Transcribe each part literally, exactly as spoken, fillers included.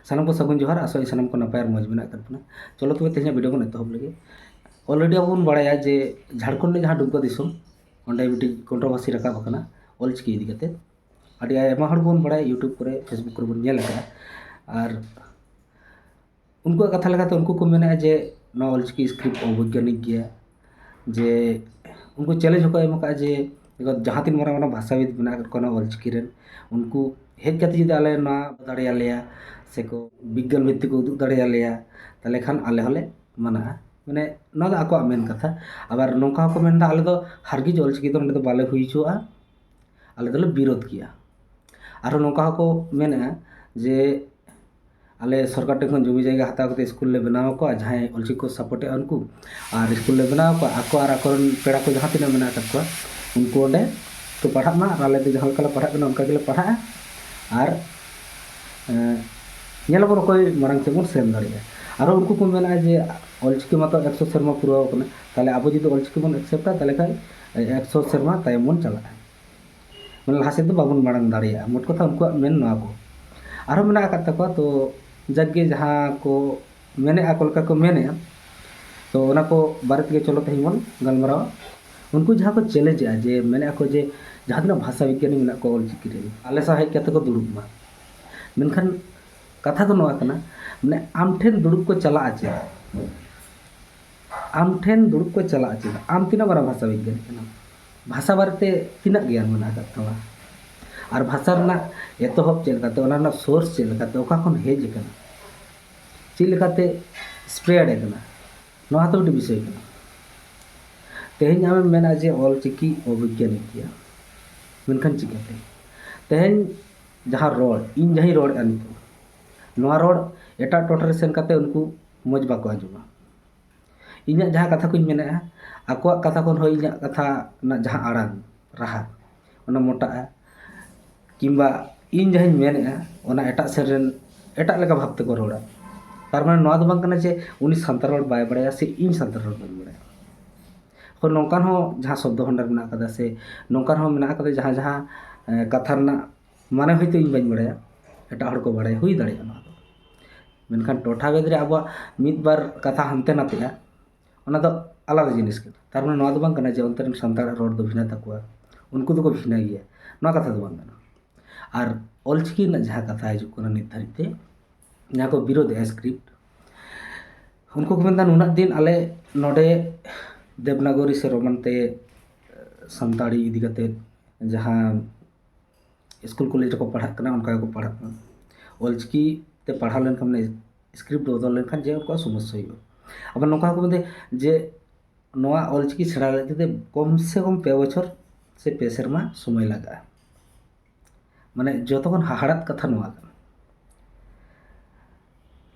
ᱥᱟᱱᱟᱢ ᱠᱚ ᱥᱟᱹᱜᱩᱱ ᱡᱚᱦᱟᱨ᱾ ᱟᱥᱚᱜ ᱟᱹᱧ ᱥᱟᱱᱟᱢ ᱠᱚ ᱱᱟᱯᱟᱭ ᱟᱨ ᱢᱚᱡᱽ ᱢᱮᱱᱟᱜ ᱟᱠᱟᱫ ᱵᱚᱱᱟ᱾ ᱪᱚᱞᱚ ᱛᱚᱵᱮ ᱛᱮᱦᱮᱧᱟᱜ ᱵᱷᱤᱰᱤᱭᱳ ᱵᱚᱱ ᱮᱛᱚᱦᱚᱵ ᱞᱮᱜᱮ᱾ ᱚᱞᱨᱮᱰᱤ ᱟᱵᱚ ᱵᱚᱱ ᱵᱟᱲᱟᱭᱟ ᱡᱮ ᱡᱷᱟᱲᱠᱷᱚᱸᱰ ᱨᱮ ᱡᱟᱦᱟᱸ ᱰᱩᱢᱠᱟ ᱫᱤᱥᱚᱢ, ᱚᱸᱰᱮ ᱢᱤᱫᱴᱤᱡ ᱠᱚᱱᱴᱨᱳᱵᱷᱟᱨᱥᱤ ᱨᱟᱠᱟᱵ ᱟᱠᱟᱱᱟ ᱚᱞᱪᱤᱠᱤ ᱤᱫᱤ ᱠᱟᱛᱮ᱾ ᱟᱹᱰᱤ ᱟᱭᱢᱟ ᱦᱚᱲ ᱵᱚᱱ ᱵᱟᱲᱟᱭᱟ, ᱭᱩᱴᱩᱵᱽ ᱠᱚᱨᱮ, ᱯᱷᱮᱥᱵᱩᱠ ᱠᱚᱨᱮ ᱵᱚᱱ ᱧᱮᱞ ᱟᱠᱟᱫᱟ᱾ ᱟᱨ ᱩᱱᱠᱩᱣᱟᱜ ᱠᱟᱛᱷᱟ ᱞᱮᱠᱟᱛᱮ ᱩᱱᱠᱩ ᱠᱚ ᱢᱮᱱᱮᱫᱼᱟ ᱡᱮ ᱱᱚᱣᱟ ᱚᱞᱪᱤᱠᱤ ᱥᱠᱨᱤᱯᱴ ᱚᱵᱳᱭᱜᱟᱱᱤᱠ ᱜᱮᱭᱟ᱾ ᱡᱮ ᱩᱱᱠᱩ ᱪᱮᱞᱮᱧᱡᱽ ᱦᱚᱸᱠᱚ ᱮᱢ ᱟᱠᱟᱫᱼᱟ ᱡᱮ ᱡᱟᱦᱟᱸ ᱛᱤᱱ ᱢᱟᱨᱟᱝ ᱚᱱᱟ ᱵᱷᱟᱥᱟᱵᱤᱫ ᱢᱮᱱᱟᱜ ᱟᱠᱟᱫ ᱠᱚᱣᱟ ᱱᱚᱣᱟ ᱚᱞᱪᱤᱠᱤ ᱨᱮᱱ, ᱩᱱᱠᱩ ᱦᱮᱡ ᱠᱟᱛᱮ ᱡᱩᱫᱤ ᱟᱞᱮ ᱱᱚᱣᱟ ᱫᱟᱲᱮᱭᱟᱞᱮᱭᱟ ᱥᱮᱠᱚ ᱵᱤᱜᱽᱜᱟᱱ ᱵᱷᱤᱛᱛᱤ ᱠᱚ ᱩᱫᱩᱜ ᱫᱟᱲᱮᱭᱟᱞᱮᱭᱟ, ᱛᱟᱦᱚᱞᱮ ᱠᱷᱟᱱ ᱟᱞᱮ ᱦᱚᱸᱞᱮ ᱢᱟᱱᱟᱜᱼᱟ᱾ ᱢᱟᱱᱮ ᱱᱚᱣᱟ ᱫᱚ ᱟᱠᱚᱣᱟᱜ ᱢᱮᱱ ᱠᱟᱛᱷᱟ᱾ ᱟᱵᱟᱨ ᱱᱚᱝᱠᱟ ᱦᱚᱸᱠᱚ ᱢᱮᱱᱫᱟ, ᱟᱞᱮ ᱫᱚ ᱦᱟᱨᱜᱤᱡ ᱚᱞᱪᱤᱠᱤ ᱫᱚ ᱱᱚᱸᱰᱮ ᱫᱚ ᱵᱟᱞᱮ ᱦᱩᱭ ᱦᱚᱪᱚᱣᱟᱜᱼᱟ, ᱟᱞᱮ ᱫᱚᱞᱮ ᱵᱤᱨᱳᱫᱷ ᱜᱮᱭᱟ᱾ ᱟᱨᱦᱚᱸ ᱱᱚᱝᱠᱟ ᱦᱚᱸᱠᱚ ᱢᱮᱱᱮᱫᱼᱟ ᱡᱮ ᱟᱞᱮ ᱥᱚᱨᱠᱟᱨ ᱴᱷᱮᱱ ᱠᱷᱚᱱ ᱡᱚᱢᱤ ᱡᱟᱭᱜᱟ ᱦᱟᱛᱟᱣ ᱠᱟᱛᱮ ᱥᱠᱩᱞ ᱞᱮ ᱵᱮᱱᱟᱣ ᱟᱠᱚᱣᱟ, ᱡᱟᱦᱟᱸᱭ ᱚᱞᱪᱤᱠᱤ ᱠᱚ ᱥᱟᱯᱳᱨᱴᱮᱫᱼᱟ ᱩᱱᱠᱩ, ᱟᱨ ᱥᱠᱩᱞ ᱞᱮ ᱵᱮᱱᱟᱣ ᱟᱠᱚᱣᱟ, ᱟᱠᱚ ᱟᱨ ᱟᱠᱚᱨᱮᱱ ᱯᱮᱲᱟ ᱠᱚ ᱡᱟᱦᱟᱸ ᱛᱤᱱᱟᱹᱜ ᱢᱮᱱᱟᱜ ᱟᱠᱟᱫ ᱠᱚᱣᱟ ᱩᱱᱠᱩ ᱚᱸᱰᱮ ᱠᱚ ᱯᱟᱲᱦᱟᱜ ᱢᱟ, ᱟᱨ ᱟᱞᱮ ᱫᱚ ᱡᱟᱦᱟᱸ ᱞᱮᱠᱟ ᱞᱮ ᱯᱟᱲᱦᱟᱜ ᱠᱟᱱᱟ ᱚᱱᱠᱟ ᱜᱮᱞᱮ ᱯᱟᱲᱦᱟᱜᱼᱟ᱾ ᱟᱨ ᱮᱸ, ᱧᱮᱞ ᱟᱵᱚᱱ ᱚᱠᱚᱭ ᱢᱟᱲᱟᱝ ᱥᱮᱫ ᱵᱚᱱ ᱥᱮᱱ ᱫᱟᱲᱮᱭᱟᱜᱼᱟ᱾ ᱟᱨᱦᱚᱸ ᱩᱱᱠᱩ ᱠᱚ ᱢᱮᱱᱟ ᱡᱮ ᱚᱞᱪᱤᱠᱤ ᱢᱟᱛᱚ ᱮᱠᱥᱚ ᱥᱮᱨᱢᱟ ᱯᱩᱨᱟᱹᱣ ᱟᱠᱟᱱᱟ, ᱛᱟᱦᱚᱞᱮ ᱟᱵᱚ ᱡᱩᱫᱤ ᱚᱞᱪᱤᱠᱤ ᱵᱚᱱ ᱮᱠᱥᱮᱯᱴᱟ, ᱛᱟᱦᱚᱞᱮ ᱠᱷᱟᱱ ᱮᱠᱥᱚ ᱥᱮᱨᱢᱟ ᱛᱟᱭᱚᱢ ᱵᱚᱱ ᱪᱟᱞᱟᱜᱼᱟ᱾ ᱢᱟᱱᱮ ᱞᱟᱦᱟ ᱥᱮᱫ ᱫᱚ ᱵᱟᱵᱚᱱ ᱢᱟᱲᱟᱝ ᱫᱟᱲᱮᱭᱟᱜᱼᱟ᱾ ᱢᱳᱴ ᱠᱟᱛᱷᱟ ᱩᱱᱠᱩᱣᱟᱜ ᱢᱮᱱ ᱱᱚᱣᱟ ᱠᱚ᱾ ᱟᱨᱦᱚᱸ ᱢᱮᱱᱟᱜ ᱟᱠᱟᱫ ᱛᱟᱠᱚᱣᱟ, ᱛᱚ ᱡᱟᱠᱜᱮ ᱡᱟᱦᱟᱸ ᱠᱚ ᱢᱮᱱᱮᱫᱼᱟ, ᱚᱠᱟ ᱞᱮᱠᱟ ᱠᱚ ᱢᱮᱱᱮᱫᱼᱟ, ᱛᱚ ᱚᱱᱟ ᱠᱚ ᱵᱟᱨᱮ ᱛᱮᱜᱮ ᱪᱚᱞᱚ ᱛᱮᱦᱮᱧ ᱵᱚᱱ ᱜᱟᱞᱢᱟᱨᱟᱣᱟ᱾ ᱩᱱᱠᱩ ᱡᱟᱦᱟᱸ ᱠᱚ ᱪᱮᱞᱮᱧᱡᱽ ᱮᱫᱼᱟ ᱡᱮ ᱢᱮᱱᱮᱫᱼᱟ ᱠᱚ ᱡᱮ ᱡᱟᱦᱟᱸ ᱛᱤᱱᱟᱹᱜ ᱵᱷᱟᱥᱟ ᱵᱤᱜᱽᱜᱟᱱᱤ ᱢᱮᱱᱟᱜ ᱠᱚᱣᱟ ᱚᱞᱪᱤᱠᱤ ᱨᱮ, ᱟᱞᱮ ᱥᱟᱶ ᱦᱮᱡ ᱠᱟᱛᱮ ᱠᱚ ᱫᱩᱲᱩᱵ ᱢᱟ᱾ ᱢᱮᱱᱠᱷᱟᱱ ᱠᱟᱛᱷᱟ ᱫᱚ ᱱᱚᱣᱟ ᱠᱟᱱᱟ, ᱢᱟᱱᱮ ᱟᱢ ᱴᱷᱮᱱ ᱫᱩᱲᱩᱵ ᱠᱚ ᱪᱟᱞᱟᱜᱼᱟ ᱪᱮᱫ? ᱟᱢ ᱴᱷᱮᱱ ᱫᱩᱲᱩᱵ ᱠᱚ ᱪᱟᱞᱟᱜᱼᱟ ᱪᱮᱫ? ᱟᱢ ᱛᱤᱱᱟᱹᱜ ᱢᱟᱨᱟᱝ ᱵᱷᱟᱥᱟ ᱵᱤᱜᱽᱜᱟᱱᱤ ᱠᱟᱱᱟᱢ? ᱵᱷᱟᱥᱟ ᱵᱟᱨᱮᱛᱮ ᱛᱤᱱᱟᱹᱜ ᱜᱮᱭᱟᱱ ᱢᱮᱱᱟᱜ ᱟᱠᱟᱫ ᱛᱟᱢᱟ? ᱟᱨ ᱵᱷᱟᱥᱟ ᱨᱮᱱᱟᱜ ᱮᱛᱚᱦᱚᱵ ᱪᱮᱫ ᱞᱮᱠᱟᱛᱮ, ᱚᱱᱟ ᱨᱮᱱᱟᱜ ᱥᱳᱨᱥ ᱪᱮᱫ ᱞᱮᱠᱟᱛᱮ, ᱚᱠᱟ ᱠᱷᱚᱱ ᱦᱮᱡ ᱟᱠᱟᱱᱟ, ᱪᱮᱫ ᱞᱮᱠᱟᱛᱮ ᱥᱯᱨᱮᱰ ᱟᱠᱟᱱᱟ, ᱱᱚᱣᱟ ᱦᱚᱸᱛᱚ ᱢᱤᱫᱴᱤᱡ ᱵᱤᱥᱚᱭ ᱠᱟᱱᱟ᱾ ᱛᱮᱦᱮᱧ ᱟᱢᱮᱢ ᱢᱮᱱᱟ ᱡᱮ ᱚᱞ ᱪᱤᱠᱤ ᱚᱵᱤᱜᱽᱜᱟᱱᱤᱠ ᱜᱮᱭᱟ, ᱢᱮᱱᱠᱷᱟᱱ ᱪᱤᱠᱟᱹᱛᱮ? ᱛᱮᱦᱮᱧ ᱡᱟᱦᱟᱸ ᱨᱚᱲ, ᱤᱧ ᱡᱟᱦᱟᱸᱧ ᱨᱚᱲᱮᱫᱼᱟ ᱱᱤᱛᱚᱜ, ᱱᱚᱣᱟ ᱨᱚᱲ ᱮᱴᱟᱜ ᱴᱚᱴᱷᱟ ᱨᱮ ᱥᱮᱱ ᱠᱟᱛᱮ ᱩᱱᱠᱩ ᱢᱚᱡᱽ ᱵᱟᱠᱚ ᱟᱸᱡᱚᱢᱟ᱾ ᱤᱧᱟᱹᱜ ᱡᱟᱦᱟᱸ ᱠᱟᱛᱷᱟ ᱠᱚᱧ ᱢᱮᱱᱮᱫᱼᱟ, ᱟᱠᱚᱣᱟᱜ ᱠᱟᱛᱷᱟ ᱠᱷᱚᱱ ᱦᱚᱸ ᱤᱧᱟᱹᱜ ᱠᱟᱛᱷᱟ ᱨᱮᱱᱟᱜ ᱡᱟᱦᱟᱸ ᱟᱲᱟᱝ, ᱨᱟᱦᱟ, ᱚᱱᱟ ᱢᱚᱴᱟᱜᱼᱟ᱾ ᱠᱤᱝᱵᱟ ᱤᱧ ᱡᱟᱦᱟᱸᱧ ᱢᱮᱱᱮᱫᱼᱟ, ᱚᱱᱟ ᱮᱴᱟᱜ ᱥᱮᱫ ᱨᱮᱱ ᱮᱴᱟᱜ ᱞᱮᱠᱟ ᱵᱷᱟᱵᱽ ᱛᱮᱠᱚ ᱨᱚᱲᱟ᱾ ᱛᱟᱨ ᱢᱟᱱᱮ ᱱᱚᱣᱟ ᱫᱚ ᱵᱟᱝ ᱠᱟᱱᱟ ᱡᱮ ᱩᱱᱤ ᱥᱟᱱᱛᱟᱲ ᱨᱚᱲ ᱵᱟᱭ ᱵᱟᱲᱟᱭᱟ ᱥᱮ ᱤᱧ ᱥᱟᱱᱛᱟᱲ ᱨᱚᱲ ᱵᱟᱹᱧ ᱵᱟᱲᱟᱭᱟ᱾ ᱦᱳᱭ, ᱱᱚᱝᱠᱟᱱ ᱦᱚᱸ ᱡᱟᱦᱟᱸ ᱥᱚᱵᱽᱫᱚ ᱵᱷᱟᱱᱰᱟᱨ ᱢᱮᱱᱟᱜ ᱠᱟᱫᱟ ᱥᱮ ᱱᱚᱝᱠᱟᱱ ᱦᱚᱸ ᱢᱮᱱᱟᱜ ᱠᱟᱫᱟ ᱡᱟᱦᱟᱸ ᱡᱟᱦᱟᱸ, ᱮ, ᱠᱟᱛᱷᱟ ᱨᱮᱱᱟᱜ ᱢᱟᱱᱮ ᱦᱚᱭᱛᱳ ᱤᱧ ᱵᱟᱹᱧ ᱵᱟᱲᱟᱭᱟ, ᱮᱴᱟᱜ ᱦᱚᱲ ᱠᱚ ᱵᱟᱲᱟᱭᱟ, ᱦᱩᱭ ᱫᱟᱲᱮᱭᱟᱜᱼᱟ ᱱᱚᱣᱟ ᱫᱚ᱾ ᱢᱮᱱᱠᱷᱟᱱ ᱴᱚᱴᱷᱟ ᱵᱷᱮᱫ ᱨᱮ ᱟᱵᱚᱣᱟᱜ ᱢᱤᱫ ᱵᱟᱨ ᱠᱟᱛᱷᱟ ᱦᱟᱱᱛᱮ ᱱᱟᱛᱮᱜᱼᱟ, ᱚᱱᱟ ᱫᱚ ᱟᱞᱟᱫᱟ ᱡᱤᱱᱤᱥ ᱠᱟᱱᱟ᱾ ᱛᱟᱨ ᱢᱟᱱᱮ ᱱᱚᱣᱟ ᱫᱚ ᱵᱟᱝ ᱠᱟᱱᱟ ᱡᱮ ᱚᱱᱛᱮ ᱨᱮᱱ ᱥᱟᱱᱛᱟᱲᱟᱜ ᱨᱚᱲ ᱫᱚ ᱵᱷᱤᱱᱟᱹ ᱛᱟᱠᱚᱣᱟ, ᱩᱱᱠᱩ ᱫᱚᱠᱚ ᱵᱷᱤᱱᱟᱹ ᱜᱮᱭᱟ, ᱱᱚᱣᱟ ᱠᱟᱛᱷᱟ ᱫᱚ ᱵᱟᱝ ᱠᱟᱱᱟ᱾ ᱟᱨ ᱚᱞᱪᱤᱠᱤ ᱨᱮᱱᱟᱜ ᱡᱟᱦᱟᱸ ᱠᱟᱛᱷᱟ ᱦᱤᱡᱩᱜ ᱠᱟᱱᱟ ᱱᱤᱛ ᱫᱷᱟᱹᱨᱤᱡ ᱛᱮ, ᱡᱟᱦᱟᱸ ᱠᱚ ᱵᱤᱨᱳᱫᱷᱮᱜᱼᱟ ᱥᱠᱨᱤᱯᱴ, ᱩᱱᱠᱩ ᱠᱚ ᱢᱮᱱᱫᱟ ᱱᱩᱱᱟᱹᱜ ᱫᱤᱱ ᱟᱞᱮ ᱱᱚᱰᱮ ᱫᱮᱵᱽᱱᱟᱜᱚᱨᱤ ᱥᱮ ᱨᱳᱢᱟᱱ ᱛᱮ ᱥᱟᱱᱛᱟᱲᱤ ᱤᱫᱤ ᱠᱟᱛᱮ ᱡᱟᱦᱟᱸ ᱥᱠᱩᱞ ᱠᱚᱞᱮᱡᱽ ᱨᱮᱠᱚ ᱯᱟᱲᱦᱟᱜ ᱠᱟᱱᱟ, ᱚᱱᱠᱟ ᱜᱮᱠᱚ ᱯᱟᱲᱦᱟᱜ ᱠᱟᱱᱟ᱾ ᱚᱞᱪᱤᱠᱤ ᱛᱮ ᱯᱟᱲᱦᱟᱣ ᱞᱮᱱᱠᱷᱟᱱ, ᱢᱟᱱᱮ ᱥᱠᱨᱤᱯᱴ ᱵᱚᱫᱚᱞ ᱞᱮᱱᱠᱷᱟᱱ ᱡᱮ ᱩᱱᱠᱩᱣᱟᱜ ᱥᱚᱢᱚᱥᱥᱟ ᱦᱩᱭᱩᱜᱼᱟ᱾ ᱟᱵᱟᱨ ᱱᱚᱝᱠᱟ ᱦᱚᱸᱠᱚ ᱢᱮᱱᱫᱟ ᱡᱮ ᱱᱚᱣᱟ ᱚᱞᱪᱤᱠᱤ ᱥᱮᱬᱟ ᱞᱟᱹᱜᱤᱫ ᱛᱮ ᱠᱚᱢ ᱥᱮ ᱠᱚᱢ ᱯᱮ ᱵᱚᱪᱷᱚᱨ ᱥᱮ ᱯᱮ ᱥᱮᱨᱢᱟ ᱥᱚᱢᱚᱭ ᱞᱟᱜᱟᱜᱼᱟ᱾ ᱢᱟᱱᱮ ᱡᱚᱛᱚ ᱠᱷᱚᱱ ᱦᱟᱦᱟᱲᱟᱜ ᱠᱟᱛᱷᱟ ᱱᱚᱣᱟ ᱠᱟᱱᱟ,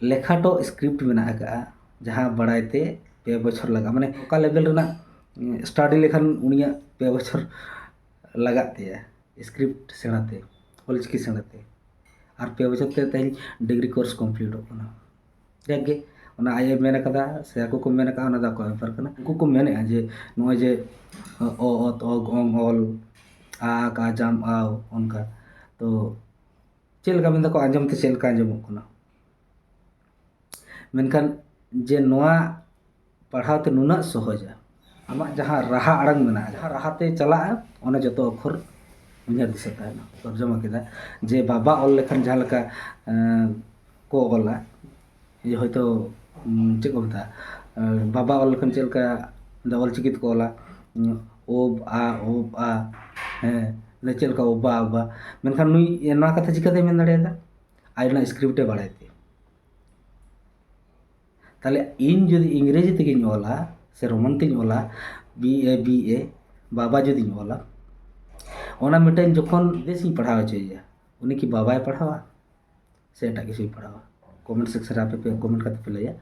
ᱞᱮᱠᱷᱟᱴᱚ ᱥᱠᱨᱤᱯᱴ ᱢᱮᱱᱟᱜ ᱟᱠᱟᱫᱼᱟ ᱡᱟᱦᱟᱸ ᱵᱟᱲᱟᱭ ᱛᱮ ᱯᱮ ᱵᱚᱪᱷᱚᱨ ᱞᱟᱜᱟᱜᱼᱟ᱾ ᱢᱟᱱᱮ ᱚᱠᱟ ᱞᱮᱵᱮᱞ ᱨᱮᱱᱟᱜ ᱥᱴᱟᱰᱤ ᱞᱮᱠᱷᱟᱱ ᱩᱱᱤᱭᱟᱜ ᱯᱮ ᱵᱚᱪᱷᱚᱨ ᱞᱟᱜᱟᱜ ᱛᱟᱭᱟ ᱥᱠᱨᱤᱯᱴ ᱥᱮᱬᱟᱛᱮ, ᱚᱞᱪᱤᱠᱤ ᱥᱮᱬᱟᱛᱮ᱾ ᱟᱨ ᱯᱮ ᱵᱚᱪᱷᱚᱨ ᱛᱮ ᱛᱮᱦᱮᱧ ᱰᱤᱜᱽᱨᱤ ᱠᱳᱨᱥ ᱠᱚᱢᱯᱞᱤᱴᱚᱜ ᱠᱟᱱᱟ᱾ ᱡᱟᱠ ᱜᱮ, ᱚᱱᱟ ᱟᱡ ᱮ ᱢᱮᱱ ᱟᱠᱟᱫᱟ ᱥᱮ ᱟᱠᱚ ᱠᱚ ᱢᱮᱱ ᱟᱠᱟᱫᱟ, ᱚᱱᱟ ᱫᱚ ᱟᱠᱚᱣᱟᱜ ᱵᱮᱯᱟᱨ ᱠᱟᱱᱟ᱾ ᱩᱱᱠᱩ ᱠᱚ ᱢᱮᱱᱮᱫᱼᱟ ᱡᱮ ᱱᱚᱜᱼᱚᱭ ᱡᱮ ᱚ, ᱚᱛ, ᱚᱜ, ᱚᱝ, ᱚᱞ, ᱟ, ᱠᱟ, ᱡᱟᱢ, ᱟᱣ, ᱚᱱᱠᱟ᱾ ᱛᱚ ᱪᱮᱫ ᱞᱮᱠᱟ ᱢᱮᱱᱫᱟᱠᱚ, ᱟᱸᱡᱚᱢ ᱛᱮ ᱪᱮᱫ ᱞᱮᱠᱟ ᱟᱸᱡᱚᱢᱚᱜ ᱠᱟᱱᱟ? ᱢᱮᱱᱠᱷᱟᱱ ᱡᱮ ᱱᱚᱣᱟ ᱯᱟᱲᱦᱟᱣ ᱛᱮ ᱱᱩᱱᱟᱹᱜ ᱥᱚᱦᱚᱡᱟ, ᱟᱢᱟᱜ ᱡᱟᱦᱟᱸ ᱨᱟᱦᱟ ᱟᱲᱟᱝ ᱢᱮᱱᱟᱜᱼᱟ, ᱡᱟᱦᱟᱸ ᱨᱟᱦᱟ ᱛᱮ ᱪᱟᱞᱟᱜᱼᱟ, ᱚᱱᱟ ᱡᱚᱛᱚ ᱚᱠᱷᱚᱨ ᱩᱭᱦᱟᱹᱨ ᱫᱤᱥᱟᱹ ᱛᱟᱦᱮᱱᱟ, ᱛᱚᱨᱡᱚᱢᱟ ᱠᱮᱫᱟ᱾ ᱡᱮ ᱵᱟᱵᱟ ᱚᱞ ᱞᱮᱠᱷᱟᱱ ᱡᱟᱦᱟᱸ ᱞᱮᱠᱟ, ᱮᱸ, ᱠᱚ ᱚᱞᱟ, ᱡᱮ ᱦᱚᱭᱛᱳ, ᱩᱸ, ᱪᱮᱫ ᱠᱚ ᱢᱮᱛᱟᱜᱼᱟ, ᱮᱸ, ᱵᱟᱵᱟ ᱚᱞ ᱞᱮᱠᱷᱟᱱ ᱪᱮᱫ ᱞᱮᱠᱟ ᱚᱞ ᱪᱤᱠᱤ ᱛᱮᱠᱚ ᱚᱞᱟ, ᱩᱸ, ᱳᱵ, ᱟ, ᱳᱵ, ᱟ, ᱦᱮᱸ, ᱪᱮᱫ ᱞᱮᱠᱟ ᱳᱵᱟ, ᱳᱵᱟ᱾ ᱢᱮᱱᱠᱷᱟᱱ ᱱᱩᱭ ᱱᱚᱣᱟ ᱠᱟᱛᱷᱟ ᱪᱤᱠᱟᱹᱛᱮᱭ ᱢᱮᱱ ᱫᱟᱲᱮᱭᱟᱫᱟ? ᱟᱡ ᱨᱮᱱᱟᱜ ᱥᱠᱨᱤᱯᱴ ᱮ ᱵᱟᱲᱟᱭ ᱛᱮ᱾ ᱛᱟᱦᱞᱮ ᱤᱧ ᱡᱩᱫᱤ ᱤᱝᱨᱮᱡᱤ ᱛᱮᱜᱮᱧ ᱚᱞᱟ ᱥᱮ ᱨᱳᱢᱟᱱ ᱛᱮᱧ ᱚᱞᱟ, ᱵᱤ ᱮ ᱵᱤ ᱮ, ᱵᱟᱵᱟ ᱡᱩᱫᱤᱧ ᱚᱞᱟ, ᱚᱱᱟ ᱢᱤᱫᱴᱮᱱ ᱡᱚᱠᱷᱚᱱ ᱵᱤᱫᱮᱥᱤᱧ ᱯᱟᱲᱦᱟᱣ ᱦᱚᱪᱚᱭᱮᱭᱟ, ᱩᱱᱤ ᱠᱤ ᱵᱟᱵᱟᱭ ᱯᱟᱲᱦᱟᱣᱟ ᱥᱮ ᱮᱴᱟᱜ ᱠᱤᱪᱷᱩᱭ ᱯᱟᱲᱦᱟᱣᱟ? ᱠᱚᱢᱮᱱᱴ ᱥᱮᱠᱥᱚᱱ ᱨᱮ ᱟᱯᱮ ᱯᱮ ᱠᱚᱢᱮᱱᱴ ᱠᱟᱛᱮ ᱯᱮ ᱞᱟᱹᱭᱟ᱾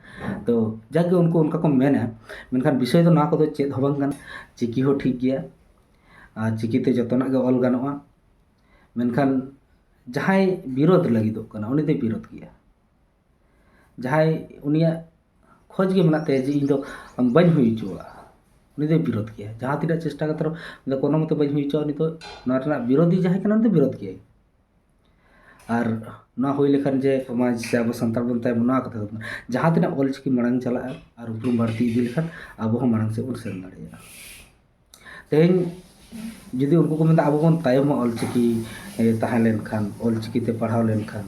ᱛᱚ ᱡᱟᱠ ᱜᱮ, ᱩᱱᱠᱩ ᱚᱱᱠᱟ ᱠᱚ ᱢᱮᱱᱟ, ᱢᱮᱱᱠᱷᱟᱱ ᱵᱤᱥᱚᱭ ᱫᱚ ᱱᱚᱣᱟ ᱠᱚᱫᱚ ᱪᱮᱫ ᱦᱚᱸ ᱵᱟᱝ ᱠᱟᱱᱟ᱾ ᱪᱤᱠᱤ ᱦᱚᱸ ᱴᱷᱤᱠ ᱜᱮᱭᱟ, ᱟᱨ ᱪᱤᱠᱤᱛᱮ ᱡᱚᱛᱚᱱᱟᱜ ᱜᱮ ᱚᱞ ᱜᱟᱱᱚᱜᱼᱟ᱾ ᱢᱮᱱᱠᱷᱟᱱ ᱡᱟᱦᱟᱸᱭ ᱵᱤᱨᱳᱫᱷ ᱞᱟᱹᱜᱤᱫᱚᱜ ᱠᱟᱱᱟ, ᱩᱱᱤ ᱫᱚᱭ ᱵᱤᱨᱳᱫᱷ ᱜᱮᱭᱟ᱾ ᱡᱟᱦᱟᱸᱭ ᱩᱱᱤᱭᱟᱜ ᱠᱷᱚᱡᱽ ᱜᱮ ᱢᱮᱱᱟᱜ ᱛᱟᱭᱟ ᱡᱮ ᱤᱧ ᱫᱚ ᱵᱟᱹᱧ ᱦᱩᱭ ᱦᱚᱪᱚᱣᱟᱜᱼᱟ, ᱩᱱᱤ ᱫᱚᱭ ᱵᱤᱨᱳᱫᱷ ᱜᱮᱭᱟ᱾ ᱡᱟᱦᱟᱸ ᱛᱤᱱᱟᱹᱜ ᱪᱮᱥᱴᱟ ᱠᱟᱛᱮ ᱨᱮᱦᱚᱸ ᱩᱱᱤ ᱫᱚ ᱠᱳᱱᱳ ᱢᱚᱛᱮ ᱵᱟᱹᱧ ᱦᱩᱭ ᱦᱚᱪᱚᱣᱟᱜᱼᱟ, ᱩᱱᱤ ᱫᱚ ᱱᱚᱣᱟ ᱨᱮᱱᱟᱜ ᱵᱤᱨᱳᱫᱷᱤ ᱡᱟᱦᱟᱸᱭ ᱠᱟᱱᱟ, ᱩᱱᱤ ᱫᱚ ᱵᱤᱨᱳᱫᱷ ᱜᱮᱭᱟᱭ᱾ ᱟᱨ ᱱᱚᱣᱟ ᱦᱩᱭ ᱞᱮᱠᱷᱟᱱ ᱡᱮ ᱥᱚᱢᱟᱡᱽ ᱥᱮ ᱟᱵᱚ ᱥᱟᱱᱛᱟᱲ ᱵᱚᱱ ᱛᱟᱭᱚᱢ, ᱱᱚᱣᱟ ᱠᱟᱛᱷᱟ ᱫᱚ ᱵᱟᱝ᱾ ᱡᱟᱦᱟᱸ ᱛᱤᱱᱟᱹᱜ ᱚᱞᱪᱤᱠᱤ ᱢᱟᱲᱟᱝ ᱪᱟᱞᱟᱜᱼᱟ ᱟᱨ ᱩᱯᱨᱩᱢ ᱵᱟᱹᱲᱛᱤ ᱤᱫᱤ ᱞᱮᱠᱷᱟᱱ ᱟᱵᱚ ᱦᱚᱸ ᱢᱟᱲᱟᱝ ᱥᱮᱫ ᱵᱚᱱ ᱥᱮᱱ ᱫᱟᱲᱮᱭᱟᱜᱼᱟ᱾ ᱛᱮᱦᱮᱧ ᱡᱩᱫᱤ ᱩᱱᱠᱩ ᱠᱚ ᱢᱮᱱᱫᱟ ᱟᱵᱚ ᱵᱚᱱ ᱛᱟᱭᱚᱢᱚᱜᱼᱟ ᱚᱞᱪᱤᱠᱤ ᱮ, ᱛᱟᱦᱮᱸ ᱞᱮᱱᱠᱷᱟᱱ, ᱚᱞᱪᱤᱠᱤ ᱛᱮ ᱯᱟᱲᱦᱟᱣ ᱞᱮᱱᱠᱷᱟᱱ,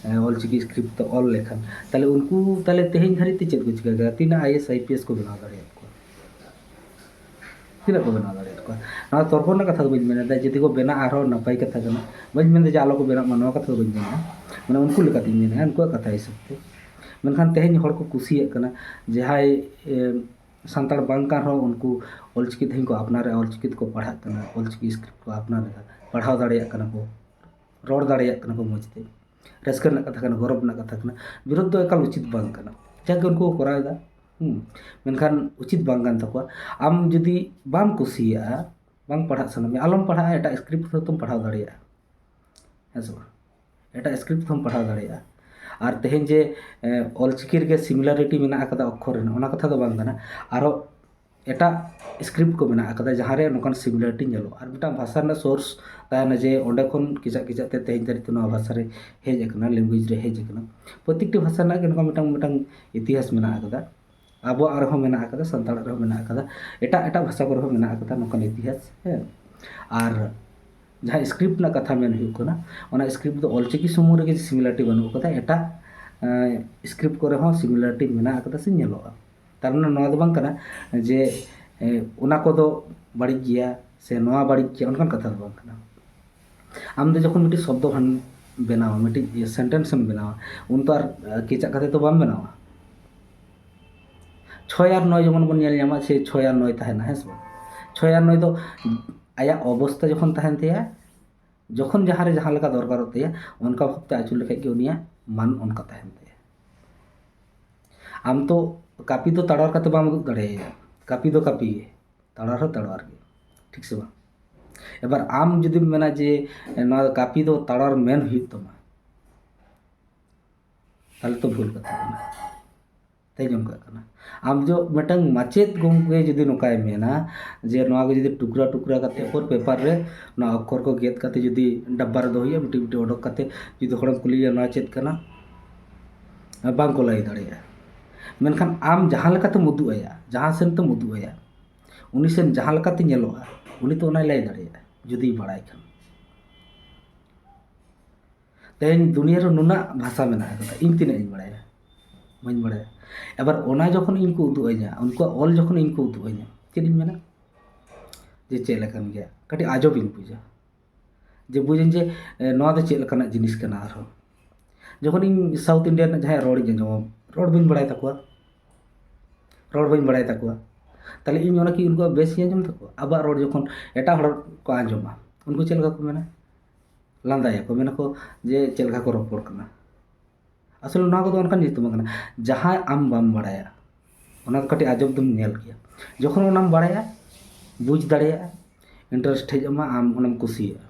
ᱮ, ᱚᱞᱪᱤᱠᱤ ᱥᱠᱨᱤᱯᱴ ᱛᱮ ᱚᱞ ᱞᱮᱠᱷᱟᱱ, ᱛᱟᱦᱞᱮ ᱩᱱᱠᱩ ᱛᱟᱦᱞᱮ ᱛᱮᱦᱮᱧ ᱫᱷᱟᱹᱨᱤᱡ ᱛᱮ ᱪᱮᱫ ᱠᱚ ᱪᱤᱠᱟᱹ ᱠᱮᱫᱟ? ᱛᱤᱱᱟᱹᱜ I A S, I P S ᱠᱚ ᱵᱮᱱᱟᱣ ᱫᱟᱲᱮᱭᱟᱫ ᱠᱚᱣᱟ? ᱛᱤᱱᱟᱹᱜ ᱠᱚ ᱵᱮᱱᱟᱣ ᱫᱟᱲᱮᱭᱟᱫ ᱠᱚᱣᱟ? ᱱᱚᱣᱟ ᱛᱚᱨᱠᱚ ᱨᱮᱱᱟᱜ ᱠᱟᱛᱷᱟ ᱫᱚ ᱵᱟᱹᱧ ᱢᱮᱱᱮᱫᱟ, ᱡᱩᱫᱤ ᱠᱚ ᱵᱮᱱᱟᱜᱼᱟ ᱟᱨᱦᱚᱸ ᱱᱟᱯᱟᱭ ᱠᱟᱛᱷᱟ ᱠᱟᱱᱟ, ᱵᱟᱹᱧ ᱢᱮᱱᱫᱟ ᱡᱮ ᱟᱞᱚ ᱠᱚ ᱵᱮᱱᱟᱜ ᱢᱟ, ᱱᱚᱣᱟ ᱠᱟᱛᱷᱟ ᱫᱚ ᱵᱟᱹᱧ ᱢᱮᱱᱟ᱾ ᱢᱟᱱᱮ ᱩᱱᱠᱩ ᱞᱮᱠᱟᱛᱤᱧ ᱢᱮᱱᱮᱫᱼᱟ, ᱩᱱᱠᱩᱣᱟᱜ ᱠᱟᱛᱷᱟ ᱦᱤᱥᱟᱹᱵ ᱛᱮ᱾ ᱢᱮᱱᱠᱷᱟᱱ ᱛᱮᱦᱮᱧ ᱦᱚᱲ ᱠᱚ ᱠᱩᱥᱤᱭᱟᱜ ᱠᱟᱱᱟ, ᱡᱟᱦᱟᱸᱭ ᱮ, ᱥᱟᱱᱛᱟᱲ ᱵᱟᱝ ᱠᱟᱱ ᱨᱮᱦᱚᱸ ᱩᱱᱠᱩ ᱚᱞᱪᱤᱠᱤ ᱛᱮᱦᱮᱧ ᱠᱚ ᱟᱯᱱᱟᱨᱮᱫᱼᱟ, ᱚᱞᱪᱤᱠᱤ ᱛᱮᱠᱚ ᱯᱟᱲᱦᱟᱜ ᱠᱟᱱᱟ, ᱚᱞᱪᱤᱠᱤ ᱥᱠᱨᱤᱯᱴ ᱠᱚ ᱟᱯᱱᱟᱨᱮᱫᱟ, ᱯᱟᱲᱦᱟᱣ ᱫᱟᱲᱮᱭᱟᱜ ᱠᱟᱱᱟ ᱠᱚ, ᱨᱚᱲ ᱫᱟᱲᱮᱭᱟᱜ ᱠᱟᱱᱟ ᱠᱚ ᱢᱚᱡᱽ ᱛᱮ᱾ ᱨᱟᱹᱥᱠᱟᱹ ᱨᱮᱱᱟᱜ ᱠᱟᱛᱷᱟ ᱠᱟᱱᱟ, ᱜᱚᱨᱚᱵᱽ ᱨᱮᱱᱟᱜ ᱠᱟᱛᱷᱟ ᱠᱟᱱᱟ᱾ ᱵᱤᱨᱳᱫᱷ ᱫᱚ ᱮᱠᱟᱞ ᱩᱪᱤᱛ ᱵᱟᱝ ᱠᱟᱱᱟ᱾ ᱡᱟᱜᱮ ᱩᱱᱠᱩ ᱠᱚ ᱠᱚᱨᱟᱣ ᱮᱫᱟ, ᱦᱩᱸ, ᱢᱮᱱᱠᱷᱟᱱ ᱩᱪᱤᱛ ᱵᱟᱝ ᱠᱟᱱ ᱛᱟᱠᱚᱣᱟ᱾ ᱟᱢ ᱡᱩᱫᱤ ᱵᱟᱢ ᱠᱩᱥᱤᱭᱟᱜᱼᱟ, ᱵᱟᱝ ᱯᱟᱲᱦᱟᱜ ᱥᱟᱱᱟ ᱢᱮᱭᱟ, ᱟᱞᱚᱢ ᱯᱟᱲᱦᱟᱜᱼᱟ, ᱮᱴᱟᱜ ᱥᱠᱨᱤᱯᱴ ᱦᱚᱸᱛᱚᱢ ᱯᱟᱲᱦᱟᱣ ᱫᱟᱲᱮᱭᱟᱜᱼᱟ, ᱦᱮᱸ ᱥᱮ ᱵᱟᱝ? ᱮᱴᱟᱜ ᱥᱠᱨᱤᱯᱴ ᱦᱚᱸᱢ ᱯᱟᱲᱦᱟᱣ ᱫᱟᱲᱮᱭᱟᱜᱼᱟ᱾ ᱟᱨ ᱛᱮᱦᱮᱧ ᱡᱮ ᱮ, ᱚᱞᱪᱤᱠᱤ ᱨᱮᱜᱮ ᱥᱤᱢᱤᱞᱟᱨᱤᱴᱤ ᱢᱮᱱᱟᱜ ᱟᱠᱟᱫᱟ ᱚᱠᱠᱷᱚᱨ ᱨᱮᱱᱟᱜ, ᱚᱱᱟ ᱠᱟᱛᱷᱟ ᱫᱚ ᱵᱟᱝ ᱠᱟᱱᱟ᱾ ᱟᱨᱚ ᱮᱴᱟᱜ ᱥᱠᱨᱤᱯᱴ ᱠᱚ ᱢᱮᱱᱟᱜ ᱟᱠᱟᱫᱟ ᱡᱟᱦᱟᱸ ᱨᱮ ᱱᱚᱝᱠᱟᱱ ᱥᱤᱢᱤᱞᱟᱨᱤᱴᱤ ᱧᱮᱞᱚᱜᱼᱟ᱾ ᱟᱨ ᱢᱤᱫᱴᱟᱝ ᱵᱷᱟᱥᱟ ᱨᱮᱱᱟᱜ ᱥᱳᱨᱥ ᱛᱟᱦᱮᱱᱟ, ᱡᱮ ᱚᱸᱰᱮ ᱠᱷᱚᱱ ᱠᱮᱪᱟᱜ ᱠᱮᱪᱟᱜ ᱛᱮ ᱛᱮᱦᱮᱧ ᱫᱷᱟᱹᱨᱤᱡ ᱛᱮ ᱱᱚᱣᱟ ᱵᱷᱟᱥᱟ ᱨᱮ ᱦᱮᱡ ᱟᱠᱟᱱᱟ, ᱞᱮᱝᱜᱩᱭᱮᱡᱽ ᱨᱮ ᱦᱮᱡ ᱟᱠᱟᱱᱟ᱾ ᱯᱨᱚᱛᱮᱠᱴᱤ ᱵᱷᱟᱥᱟ ᱨᱮᱱᱟᱜ ᱜᱮ ᱱᱚᱝᱠᱟ ᱢᱤᱫᱴᱟᱝ, ᱢᱤᱫᱴᱟᱝ ᱤᱛᱤᱦᱟᱥ ᱢᱮᱱᱟᱜ ᱟᱠᱟᱫᱟ᱾ ᱟᱵᱚᱣᱟᱜ ᱨᱮᱦᱚᱸ ᱢᱮᱱᱟᱜ ᱟᱠᱟᱫᱟ, ᱥᱟᱱᱛᱟᱲᱟᱜ ᱨᱮᱦᱚᱸ ᱢᱮᱱᱟᱜ ᱟᱠᱟᱫᱟ, ᱮᱴᱟᱜ ᱮᱴᱟᱜ ᱵᱷᱟᱥᱟ ᱠᱚᱨᱮ ᱦᱚᱸ ᱢᱮᱱᱟᱜ ᱟᱠᱟᱫᱟ ᱱᱚᱝᱠᱟᱱ ᱤᱛᱤᱦᱟᱥ, ᱦᱮᱸ᱾ ᱟᱨ ᱡᱟᱦᱟᱸ ᱥᱠᱨᱤᱯᱴ ᱨᱮᱱᱟᱜ ᱠᱟᱛᱷᱟ ᱢᱮᱱ ᱦᱩᱭᱩᱜ ᱠᱟᱱᱟ, ᱚᱱᱟ ᱥᱠᱨᱤᱯᱴ ᱫᱚ ᱚᱞᱪᱤᱠᱤ ᱥᱩᱢᱩᱝ ᱨᱮᱜᱮ ᱥᱤᱢᱤᱞᱟᱨᱤᱴᱤ ᱵᱟᱹᱱᱩᱜ ᱟᱠᱟᱫᱟ, ᱮᱴᱟᱜ ᱮ, ᱥᱠᱨᱤᱯᱴ ᱠᱚᱨᱮ ᱦᱚᱸ ᱥᱤᱢᱤᱞᱟᱨᱤᱴᱤ ᱢᱮᱱᱟᱜ ᱟᱠᱟᱫᱟ ᱥᱮ ᱧᱮᱞᱚᱜᱼᱟ᱾ ᱛᱟᱨ ᱢᱟᱱᱮ ᱱᱚᱣᱟ ᱫᱚ ᱵᱟᱝ ᱠᱟᱱᱟ ᱡᱮ ᱮ, ᱚᱱᱟ ᱠᱚᱫᱚ ᱵᱟᱹᱲᱤᱡ ᱜᱮᱭᱟ ᱥᱮ ᱱᱚᱣᱟ ᱵᱟᱹᱲᱤᱡ ᱜᱮᱭᱟ, ᱚᱱᱠᱟᱱ ᱠᱟᱛᱷᱟ ᱫᱚ ᱵᱟᱝ ᱠᱟᱱᱟ᱾ ᱟᱢ ᱫᱚ ᱡᱚᱠᱷᱚᱱ ᱢᱤᱫᱴᱤᱡ ᱥᱚᱵᱫᱚ ᱵᱷᱟᱱ ᱵᱮᱱᱟᱣᱟ, ᱢᱤᱫᱴᱤᱡ ᱥᱮᱱᱴᱮᱱᱥ ᱮᱢ ᱵᱮᱱᱟᱣᱟ, ᱩᱱ ᱛᱚ ᱟᱨ ᱮ, ᱠᱮᱪᱟᱜ ᱠᱟᱛᱮ ᱫᱚ ᱵᱟᱢ ᱵᱮᱱᱟᱣᱟ᱾ ᱪᱷᱚᱭ ᱟᱨ ᱱᱚᱭ ᱡᱮᱢᱚᱱ ᱵᱚᱱ ᱧᱮᱞ ᱧᱟᱢᱟ, ᱥᱮ ᱪᱷᱚᱭ ᱟᱨ ᱱᱚᱭ ᱛᱟᱦᱮᱱᱟ, ᱦᱮᱸ ᱥᱮ ᱵᱟᱝ? ᱪᱷᱚᱭ ᱟᱨ ᱱᱚᱭ ᱫᱚ ᱟᱭᱟᱜ ᱚᱵᱚᱥᱛᱟ ᱡᱚᱠᱷᱚᱱ ᱛᱟᱦᱮᱱ ᱛᱟᱭᱟ, ᱡᱚᱠᱷᱚᱱ ᱡᱟᱦᱟᱸ ᱨᱮ ᱡᱟᱦᱟᱸ ᱞᱮᱠᱟ ᱫᱚᱨᱠᱟᱨᱚᱜ ᱛᱟᱭᱟ, ᱚᱱᱠᱟ ᱵᱷᱟᱵᱛᱮ ᱟᱹᱪᱩᱨ ᱞᱮᱠᱷᱟᱡ ᱜᱮ ᱩᱱᱤᱭᱟᱜ ᱢᱟᱱ ᱚᱱᱠᱟ ᱛᱟᱦᱮᱱ ᱛᱟᱭᱟ᱾ ᱟᱢ ᱛᱚ ᱠᱟᱹᱯᱤ ᱫᱚ ᱛᱟᱲᱣᱟᱨ ᱠᱟᱛᱮ ᱵᱟᱢ ᱩᱫᱩᱜ ᱫᱟᱲᱮᱭᱟᱭᱟ, ᱠᱟᱹᱯᱤ ᱫᱚ ᱠᱟᱹᱯᱤ ᱜᱮ, ᱛᱟᱲᱣᱟᱨ ᱦᱚᱸ ᱛᱟᱲᱣᱟᱨ ᱜᱮ, ᱴᱷᱤᱠ ᱥᱮ ᱵᱟᱝ? ᱮᱵᱟᱨ ᱟᱢ ᱡᱩᱫᱤᱢ ᱢᱮᱱᱟ ᱡᱮ ᱱᱚᱣᱟ ᱠᱟᱹᱯᱤ ᱫᱚ ᱛᱟᱲᱣᱟᱨ ᱢᱮᱱ ᱦᱩᱭᱩᱜ ᱛᱟᱢᱟ, ᱛᱟᱦᱞᱮ ᱛᱚ ᱵᱷᱩᱞ ᱠᱟᱛᱷᱟ ᱠᱟᱱᱟ᱾ ᱛᱮᱦᱮᱧ ᱚᱱᱠᱟᱜ ᱠᱟᱱᱟ᱾ ᱟᱢ ᱡᱚ ᱢᱤᱫᱴᱟᱝ ᱢᱟᱪᱮᱫ ᱜᱚᱢᱠᱮ ᱡᱩᱫᱤ ᱱᱚᱝᱠᱟᱭ ᱢᱮᱱᱟ ᱡᱮ ᱱᱚᱣᱟ ᱠᱚ ᱡᱩᱫᱤ ᱴᱩᱠᱨᱟ ᱴᱩᱠᱨᱟ ᱠᱟᱛᱮ ᱯᱚᱨ ᱯᱮᱯᱟᱨ ᱨᱮ ᱱᱚᱣᱟ ᱚᱠᱠᱷᱚᱨ ᱠᱚ ᱜᱮᱫ ᱠᱟᱛᱮ ᱡᱩᱫᱤ ᱰᱟᱵᱵᱟ ᱨᱮ ᱫᱚᱦᱚ ᱦᱩᱭᱩᱜᱼᱟ, ᱢᱤᱫᱴᱤᱡ ᱢᱤᱫᱴᱤᱡ ᱚᱰᱚᱠ ᱠᱟᱛᱮ ᱡᱩᱫᱤ ᱦᱚᱲᱮᱢ ᱠᱩᱞᱤᱭᱮᱭᱟ ᱱᱚᱣᱟ ᱪᱮᱫ ᱠᱟᱱᱟ, ᱵᱟᱝ ᱠᱚ ᱞᱟᱹᱭ ᱫᱟᱲᱮᱭᱟᱜᱼᱟ᱾ ᱢᱮᱱᱠᱷᱟᱱ ᱟᱢ ᱡᱟᱦᱟᱸ ᱞᱮᱠᱟᱛᱮᱢ ᱩᱫᱩᱜ ᱟᱭᱟ, ᱡᱟᱦᱟᱸ ᱥᱮᱱ ᱛᱮᱢ ᱩᱫᱩᱜ ᱟᱭᱟ, ᱩᱱᱤ ᱥᱮᱱ ᱡᱟᱦᱟᱸ ᱞᱮᱠᱟᱛᱮ ᱧᱮᱞᱚᱜᱼᱟ, ᱩᱱᱤ ᱛᱚ ᱚᱱᱟᱭ ᱞᱟᱹᱭ ᱫᱟᱲᱮᱭᱟᱜᱼᱟ ᱡᱩᱫᱤᱭ ᱵᱟᱲᱟᱭ ᱠᱷᱟᱱ᱾ ᱛᱮᱦᱮᱧ ᱫᱩᱱᱤᱭᱟᱹ ᱨᱮ ᱱᱩᱱᱟᱹᱜ ᱵᱷᱟᱥᱟ ᱢᱮᱱᱟᱜ ᱟᱠᱟᱫᱟ, ᱤᱧ ᱛᱤᱱᱟᱹᱜ ᱤᱧ ᱵᱟᱲᱟᱭᱟ? ᱵᱟᱹᱧ ᱵᱟᱲᱟᱭᱟ᱾ ᱮᱵᱟᱨ ᱚᱱᱟ ᱡᱚᱠᱷᱚᱱ ᱤᱧ ᱠᱚ ᱩᱫᱩᱜ ᱟᱹᱧᱟ, ᱩᱱᱠᱩᱣᱟᱜ ᱚᱞ ᱡᱚᱠᱷᱚᱱ ᱤᱧ ᱠᱚ ᱩᱫᱩᱜ ᱟᱹᱧᱟ, ᱪᱮᱫ ᱤᱧ ᱢᱮᱱᱟ? ᱡᱮ ᱪᱮᱫ ᱞᱮᱠᱟᱱ ᱜᱮᱭᱟ, ᱠᱟᱹᱴᱤᱡ ᱟᱡᱚᱵ ᱤᱧ ᱵᱩᱡᱟ᱾ ᱡᱮ ᱵᱩᱡᱟᱹᱧ ᱡᱮ ᱮ, ᱱᱚᱣᱟ ᱫᱚ ᱪᱮᱫ ᱞᱮᱠᱟᱱᱟᱜ ᱡᱤᱱᱤᱥ ᱠᱟᱱᱟ᱾ ᱟᱨᱦᱚᱸ ᱡᱚᱠᱷᱚᱱ ᱤᱧ ᱥᱟᱣᱩᱛᱷ ᱤᱱᱰᱤᱭᱟ ᱨᱮᱱᱟᱜ ᱡᱟᱦᱟᱸᱭ ᱨᱚᱲ ᱤᱧ ᱟᱸᱡᱚᱢᱟ, ᱨᱚᱲ ᱵᱟᱹᱧ ᱵᱟᱲᱟᱭ ᱛᱟᱠᱚᱣᱟ, ᱨᱚᱲ ᱵᱟᱹᱧ ᱵᱟᱲᱟᱭ ᱛᱟᱠᱚᱣᱟ, ᱛᱟᱦᱞᱮ ᱤᱧ ᱚᱱᱟ ᱠᱤ ᱩᱱᱠᱩᱣᱟᱜ ᱵᱮᱥ ᱤᱧ ᱟᱸᱡᱚᱢ ᱛᱟᱠᱚᱣᱟ? ᱟᱵᱚᱣᱟᱜ ᱨᱚᱲ ᱡᱚᱠᱷᱚᱱ ᱮᱴᱟᱜ ᱦᱚᱲ ᱠᱚ ᱟᱸᱡᱚᱢᱟ, ᱩᱱᱠᱩ ᱪᱮᱫ ᱞᱮᱠᱟ ᱠᱚ ᱢᱮᱱᱟ? ᱞᱟᱸᱫᱟᱭᱟᱠᱚ, ᱢᱮᱱᱟᱠᱚ ᱡᱮ ᱪᱮᱫ ᱞᱮᱠᱟ ᱠᱚ ᱨᱚᱯᱚᱲ ᱠᱟᱱᱟ᱾ ᱟᱥᱚᱞ ᱱᱚᱣᱟ ᱠᱚᱫᱚ ᱚᱱᱠᱟᱱ ᱡᱤᱱᱤᱥ ᱫᱚ ᱵᱟᱝ ᱠᱟᱱᱟ᱾ ᱡᱟᱦᱟᱸ ᱟᱢ ᱵᱟᱢ ᱵᱟᱲᱟᱭᱟ, ᱚᱱᱟ ᱫᱚ ᱠᱟᱹᱴᱤᱡ ᱟᱡᱚᱵ ᱫᱚᱢ ᱧᱮᱞ ᱜᱮᱭᱟ᱾ ᱡᱚᱠᱷᱚᱱ ᱚᱱᱟᱢ ᱵᱟᱲᱟᱭᱟ, ᱵᱩᱡᱽ ᱫᱟᱲᱮᱭᱟᱜᱼᱟ, ᱤᱱᱴᱟᱨᱮᱥᱴ ᱦᱮᱡ ᱟᱢᱟ, ᱟᱢ ᱚᱱᱟᱢ ᱠᱩᱥᱤᱭᱟᱜᱼᱟ᱾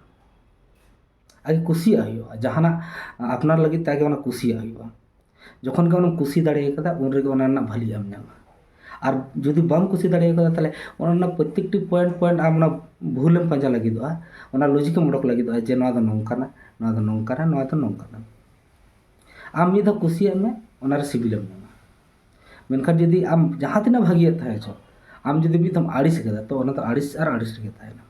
ᱟᱜᱮ ᱠᱩᱥᱤᱭᱟᱜ ᱦᱩᱭᱩᱜᱼᱟ, ᱡᱟᱦᱟᱱᱟᱜ ᱟᱯᱱᱟᱨ ᱞᱟᱹᱜᱤᱫ ᱛᱮ ᱟᱜᱮ ᱚᱱᱟ ᱠᱩᱥᱤᱭᱟᱜ ᱦᱩᱭᱩᱜᱼᱟ᱾ ᱡᱚᱠᱷᱚᱱ ᱜᱮ ᱚᱱᱟᱢ ᱠᱩᱥᱤ ᱫᱟᱲᱮ ᱠᱟᱫᱟ, ᱩᱱ ᱨᱮᱜᱮ ᱚᱱᱟ ᱨᱮᱱᱟᱜ ᱵᱷᱟᱹᱞᱤ ᱟᱢ ᱧᱟᱢᱟ᱾ ᱟᱨ ᱡᱩᱫᱤ ᱵᱟᱢ ᱠᱩᱥᱤ ᱫᱟᱲᱮ ᱠᱟᱫᱟ, ᱛᱟᱦᱞᱮ ᱚᱱᱟ ᱨᱮᱱᱟᱜ ᱯᱨᱚᱛᱛᱮᱠᱴᱤ ᱯᱚᱭᱮᱱᱴ ᱯᱚᱭᱮᱱᱴ ᱟᱢ ᱚᱱᱟ ᱵᱷᱩᱞᱮᱢ ᱯᱟᱸᱡᱟ ᱞᱟᱹᱜᱤᱫᱚᱜᱼᱟ, ᱚᱱᱟ ᱞᱚᱡᱤᱠᱮᱢ ᱚᱰᱚᱠ ᱞᱟᱹᱜᱤᱫᱚᱜᱼᱟ ᱡᱮ ᱱᱚᱣᱟ ᱫᱚ ᱱᱚᱝᱠᱟᱱᱟ, ᱱᱚᱣᱟ ᱫᱚ ᱱᱚᱝᱠᱟᱱᱟ, ᱱᱚᱣᱟ ᱫᱚ ᱱᱚᱝᱠᱟᱱᱟ᱾ ᱟᱢ ᱢᱤᱫ ᱫᱷᱟᱣ ᱠᱩᱥᱤᱭᱟᱜ ᱢᱮ, ᱚᱱᱟᱨᱮ ᱥᱤᱵᱤᱞᱮᱢ ᱧᱟᱢᱟ᱾ ᱢᱮᱱᱠᱷᱟᱱ ᱡᱩᱫᱤ ᱟᱢ ᱡᱟᱦᱟᱸ ᱛᱤᱱᱟᱹᱜ ᱵᱷᱟᱹᱜᱤᱭᱟᱜ ᱛᱟᱦᱮᱸ ᱦᱚᱪᱚ, ᱟᱢ ᱡᱩᱫᱤ ᱢᱤᱫ ᱫᱷᱟᱣ ᱟᱹᱲᱤᱥ ᱠᱟᱫᱟ, ᱛᱚ ᱚᱱᱟ ᱫᱚ ᱟᱹᱲᱤᱥ ᱟᱨ ᱟᱹᱲᱤᱥ ᱨᱮᱜᱮ ᱛᱟᱦᱮᱱᱟ᱾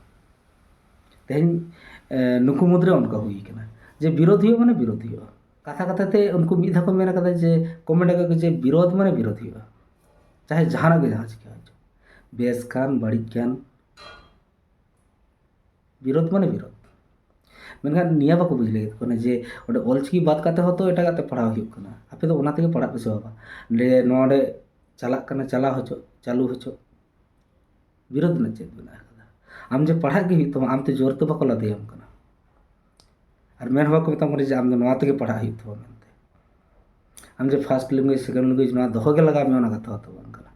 ᱛᱮᱦᱮᱧ ᱮ, ᱱᱩᱠᱩ ᱢᱩᱫᱽᱨᱮ ᱚᱱᱠᱟ ᱦᱩᱭ ᱠᱟᱱᱟ ᱡᱮ ᱵᱤᱨᱳᱫᱷ ᱦᱩᱭᱩᱜᱼᱟ ᱢᱟᱱᱮ ᱵᱤᱨᱳᱫᱷ ᱦᱩᱭᱩᱜᱼᱟ᱾ ᱠᱟᱛᱷᱟ ᱠᱟᱛᱷᱟ ᱛᱮ ᱩᱱᱠᱩ ᱢᱤᱫ ᱫᱷᱟᱣ ᱠᱚ ᱢᱮᱱ ᱠᱟᱫᱟ ᱡᱮ, ᱠᱚᱢᱮᱱᱴ ᱟᱠᱟᱫ ᱠᱚ ᱡᱮ ᱵᱤᱨᱳᱫᱷ ᱢᱟᱱᱮ ᱵᱤᱨᱳᱫᱷ ᱦᱩᱭᱩᱜᱼᱟ, ᱪᱟᱦᱮ ᱡᱟᱦᱟᱱᱟᱜ ᱜᱮ ᱡᱟᱦᱟᱸ ᱪᱤᱠᱟᱹ ᱦᱚᱪᱚ, ᱵᱮᱥ ᱠᱟᱱ ᱵᱟᱹᱲᱤᱡ ᱠᱟᱱ, ᱵᱤᱨᱳᱫᱷ ᱢᱟᱱᱮ ᱵᱤᱨᱳᱫᱷ᱾ ᱢᱮᱱᱠᱷᱟᱱ ᱱᱤᱭᱟᱹ ᱵᱟᱠᱚ ᱵᱩᱡᱽ ᱞᱟᱹᱜᱤᱫ ᱠᱟᱱᱟ ᱡᱮ ᱚᱸᱰᱮ ᱚᱞᱪᱤᱠᱤ ᱵᱟᱫ ᱠᱟᱛᱮ ᱦᱚᱸᱛᱚ ᱮᱴᱟᱜᱟᱜ ᱛᱮ ᱯᱟᱲᱦᱟᱣ ᱦᱩᱭᱩᱜ ᱠᱟᱱᱟ, ᱟᱯᱮ ᱫᱚ ᱚᱱᱟ ᱛᱮᱜᱮ ᱯᱟᱲᱦᱟᱜ ᱯᱮ ᱥᱮ ᱵᱟᱵᱟ᱾ ᱱᱚᱰᱮ ᱱᱚᱰᱮ ᱪᱟᱞᱟᱜ ᱠᱟᱱᱟ, ᱪᱟᱞᱟᱣ ᱦᱚᱪᱚ, ᱪᱟᱹᱞᱩ ᱦᱚᱪᱚ, ᱵᱤᱨᱳᱫᱷ ᱨᱮᱱᱟᱜ ᱪᱮᱫ ᱢᱮᱱᱟᱜ ᱟᱠᱟᱫᱟ? ᱟᱢ ᱡᱮ ᱯᱟᱲᱦᱟᱜ ᱜᱮ ᱦᱩᱭᱩᱜ ᱛᱟᱢᱟ, ᱟᱢ ᱛᱮ ᱡᱳᱨ ᱛᱮ ᱵᱟᱠᱚ ᱞᱟᱫᱮᱭᱟᱢ ᱠᱟᱱᱟ᱾ ᱟᱨ ᱢᱮᱱ ᱦᱚᱸ ᱵᱟᱠᱚ ᱢᱮᱛᱟᱢ ᱠᱟᱱᱟ ᱡᱮ ᱟᱢ ᱫᱚ ᱱᱚᱣᱟ ᱛᱮᱜᱮ ᱯᱟᱲᱦᱟᱜ ᱦᱩᱭᱩᱜ ᱛᱟᱢᱟ ᱢᱮᱱᱛᱮ᱾ ᱟᱢ ᱡᱮ first language, second language ᱱᱚᱣᱟ ᱫᱚᱦᱚ ᱜᱮ ᱞᱟᱜᱟᱣ ᱢᱮᱭᱟ, ᱚᱱᱟ ᱠᱟᱛᱷᱟ ᱦᱚᱸᱛᱚ ᱵᱟᱝ ᱠᱟᱱᱟ᱾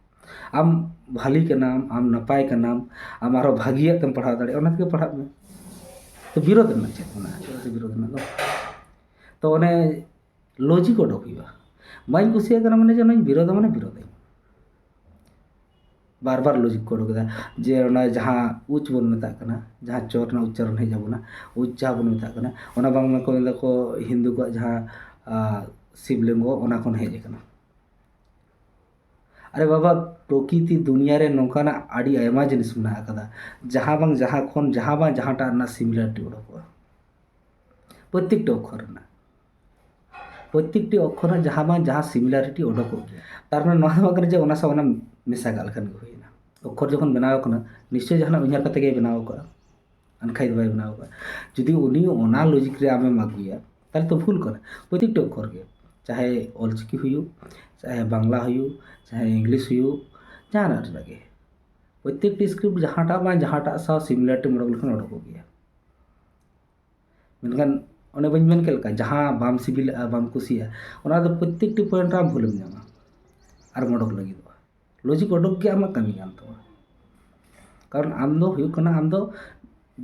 ᱟᱢ ᱵᱷᱟᱞᱤ ᱠᱟᱱᱟᱢ, ᱟᱢ ᱱᱟᱯᱟᱭ ᱠᱟᱱᱟᱢ, ᱟᱢ ᱟᱨᱦᱚᱸ ᱵᱷᱟᱹᱜᱤᱭᱟᱜ ᱛᱮᱢ ᱯᱟᱲᱦᱟᱣ ᱫᱟᱲᱮᱭᱟᱜᱼᱟ, ᱚᱱᱟ ᱛᱮᱜᱮ ᱯᱟᱲᱦᱟᱜ ᱢᱮ᱾ ᱛᱚ ᱵᱤᱨᱳᱫᱷ ᱨᱮᱱᱟᱜ ᱪᱮᱫ ᱢᱮᱱᱟᱜᱼᱟ? ᱪᱮᱫ ᱵᱤᱨᱳᱫᱷ ᱨᱮᱱᱟᱜ ᱫᱚ? ᱛᱚ ᱚᱱᱮ ᱞᱚᱡᱤᱠ ᱚᱰᱚᱠ ᱦᱩᱭᱩᱜᱼᱟ᱾ ᱵᱟᱹᱧ ᱠᱩᱥᱤᱭᱟᱜ ᱠᱟᱱᱟ ᱢᱟᱱᱮ ᱡᱮ ᱱᱚᱣᱟᱧ ᱵᱤᱨᱳᱫᱟ, ᱢᱟᱱᱮ ᱵᱤᱨᱳᱫᱟᱹᱧ᱾ ᱵᱟᱨ ᱵᱟᱨ ᱞᱚᱡᱤᱠ ᱠᱚ ᱩᱰᱩᱠ ᱮᱫᱟ ᱡᱮ ᱚᱱᱟ ᱡᱟᱦᱟᱸ ᱩᱪ ᱵᱚᱱ ᱢᱮᱛᱟᱜ ᱠᱟᱱᱟ, ᱡᱟᱦᱟᱸ ᱪᱚ ᱨᱮᱱᱟᱜ ᱩᱪᱪᱟᱨᱚᱱ ᱦᱮᱡ ᱟᱵᱚᱱᱟ, ᱩᱪᱪᱟ ᱵᱚᱱ ᱢᱮᱛᱟᱜ ᱠᱟᱱᱟ, ᱚᱱᱟ ᱵᱟᱝᱢᱟ ᱠᱚ ᱢᱮᱱᱫᱟ ᱠᱚ ᱦᱤᱱᱫᱩ ᱠᱚᱣᱟᱜ ᱡᱟᱦᱟᱸ ᱟᱸ, ᱥᱤᱵᱽᱞᱤᱝᱜᱚ, ᱚᱱᱟ ᱠᱷᱚᱱ ᱦᱮᱡ ᱟᱠᱟᱱᱟ᱾ ᱟᱨᱮ ᱵᱟᱵᱟ, ᱯᱨᱚᱠᱤᱛᱤ ᱫᱩᱱᱤᱭᱟᱹ ᱨᱮ ᱱᱚᱝᱠᱟᱱᱟᱜ ᱟᱹᱰᱤ ᱟᱭᱢᱟ ᱡᱤᱱᱤᱥ ᱢᱮᱱᱟᱜ ᱟᱠᱟᱫᱟ, ᱡᱟᱦᱟᱸ ᱵᱟᱝ ᱡᱟᱦᱟᱸ ᱠᱷᱚᱱ ᱡᱟᱦᱟᱸ ᱵᱟᱝ ᱡᱟᱦᱟᱸᱴᱟᱜ ᱨᱮᱱᱟᱜ ᱥᱤᱢᱤᱞᱟᱨᱤᱴᱤ ᱚᱰᱚᱠᱚᱜᱼᱟ᱾ ᱯᱨᱚᱛᱮᱠᱴᱤ ᱚᱠᱠᱷᱚᱨ ᱨᱮᱱᱟᱜ, ᱯᱨᱚᱛᱮᱠᱴᱤ ᱚᱠᱠᱷᱚᱨ ᱨᱮᱱᱟᱜ ᱡᱟᱦᱟᱸ ᱵᱟᱝ ᱡᱟᱦᱟᱸ ᱥᱤᱢᱤᱞᱟᱨᱤᱴᱤ ᱚᱰᱚᱠᱚᱜ ᱜᱮᱭᱟ᱾ ᱛᱟᱨ ᱢᱟᱱᱮ ᱱᱚᱣᱟ ᱫᱚ ᱵᱟᱝ ᱠᱟᱱᱟ ᱡᱮ ᱚᱱᱟ ᱥᱟᱶ ᱚᱱᱟ ᱢᱮᱥᱟ ᱠᱟᱜ ᱞᱮᱠᱷᱟᱱ ᱜᱮ ᱦᱩᱭᱮᱱᱟ᱾ ᱚᱠᱠᱷᱚᱨ ᱡᱚᱠᱷᱚᱱ ᱵᱮᱱᱟᱣ ᱟᱠᱟᱱᱟ, ᱱᱤᱥᱪᱚᱭ ᱡᱟᱦᱟᱱᱟᱜ ᱩᱭᱦᱟᱹᱨ ᱠᱟᱛᱮ ᱜᱮ ᱵᱮᱱᱟᱣ ᱟᱠᱟᱜᱼᱟ, ᱟᱱᱠᱷᱟᱭ ᱫᱚ ᱵᱟᱭ ᱵᱮᱱᱟᱣ ᱟᱠᱟᱫᱼᱟ᱾ ᱡᱩᱫᱤ ᱩᱱᱤ ᱚᱱᱟ ᱞᱚᱡᱤᱠ ᱨᱮ ᱟᱢᱮᱢ ᱟᱹᱜᱩᱭᱟ, ᱛᱟᱦᱚᱞᱮ ᱛᱚ ᱵᱷᱩᱞ ᱠᱟᱱᱟ᱾ ᱯᱨᱚᱛᱮᱠᱴᱤ ᱚᱠᱠᱷᱚᱨ ᱜᱮ, ᱪᱟᱦᱮ ᱚᱞᱪᱤᱠᱤ ᱦᱩᱭᱩᱜ, ᱪᱟᱦᱮ ᱵᱟᱝᱞᱟ ᱦᱩᱭᱩᱜ, ᱪᱟᱦᱮ ᱤᱝᱞᱤᱥ ᱦᱩᱭᱩᱜ, ᱡᱟᱦᱟᱱᱟᱜ ᱨᱮᱱᱟᱜ ᱜᱮ, ᱯᱨᱚᱛᱮᱠᱴᱤ ᱥᱠᱨᱤᱯᱴ ᱡᱟᱦᱟᱸᱴᱟᱜ ᱵᱟᱝ ᱡᱟᱦᱟᱸᱴᱟᱜ ᱥᱟᱶ ᱥᱤᱢᱤᱞᱟᱨᱤᱴᱤ ᱚᱰᱚᱠ ᱞᱮᱠᱷᱟᱱ ᱚᱰᱚᱠᱚᱜ ᱜᱮᱭᱟ᱾ ᱢᱮᱱᱠᱷᱟᱱ ᱚᱱᱮ ᱵᱟᱹᱧ ᱢᱮᱱ ᱠᱮᱫ ᱞᱮᱠᱟ, ᱡᱟᱦᱟᱸ ᱵᱟᱢ ᱥᱤᱵᱤᱞᱟᱜᱼᱟ, ᱵᱟᱢ ᱠᱩᱥᱤᱭᱟᱜᱼᱟ, ᱚᱱᱟ ᱫᱚ ᱯᱨᱚᱛᱮᱠᱴᱤ ᱯᱚᱭᱮᱱᱴ ᱨᱮ ᱟᱢ ᱵᱷᱩᱞᱮᱢ ᱧᱟᱢᱟ ᱟᱨ ᱚᱰᱚᱠ ᱞᱟᱹᱜᱤᱫᱚᱜᱼᱟ᱾ ᱞᱚᱡᱤᱠ ᱚᱰᱚᱠ ᱜᱮ ᱟᱢᱟᱜ ᱠᱟᱹᱢᱤ ᱠᱟᱱ ᱛᱟᱢᱟ᱾ ᱠᱟᱨᱚᱱ ᱟᱢ ᱫᱚ ᱦᱩᱭᱩᱜ ᱠᱟᱱᱟ, ᱟᱢ ᱫᱚ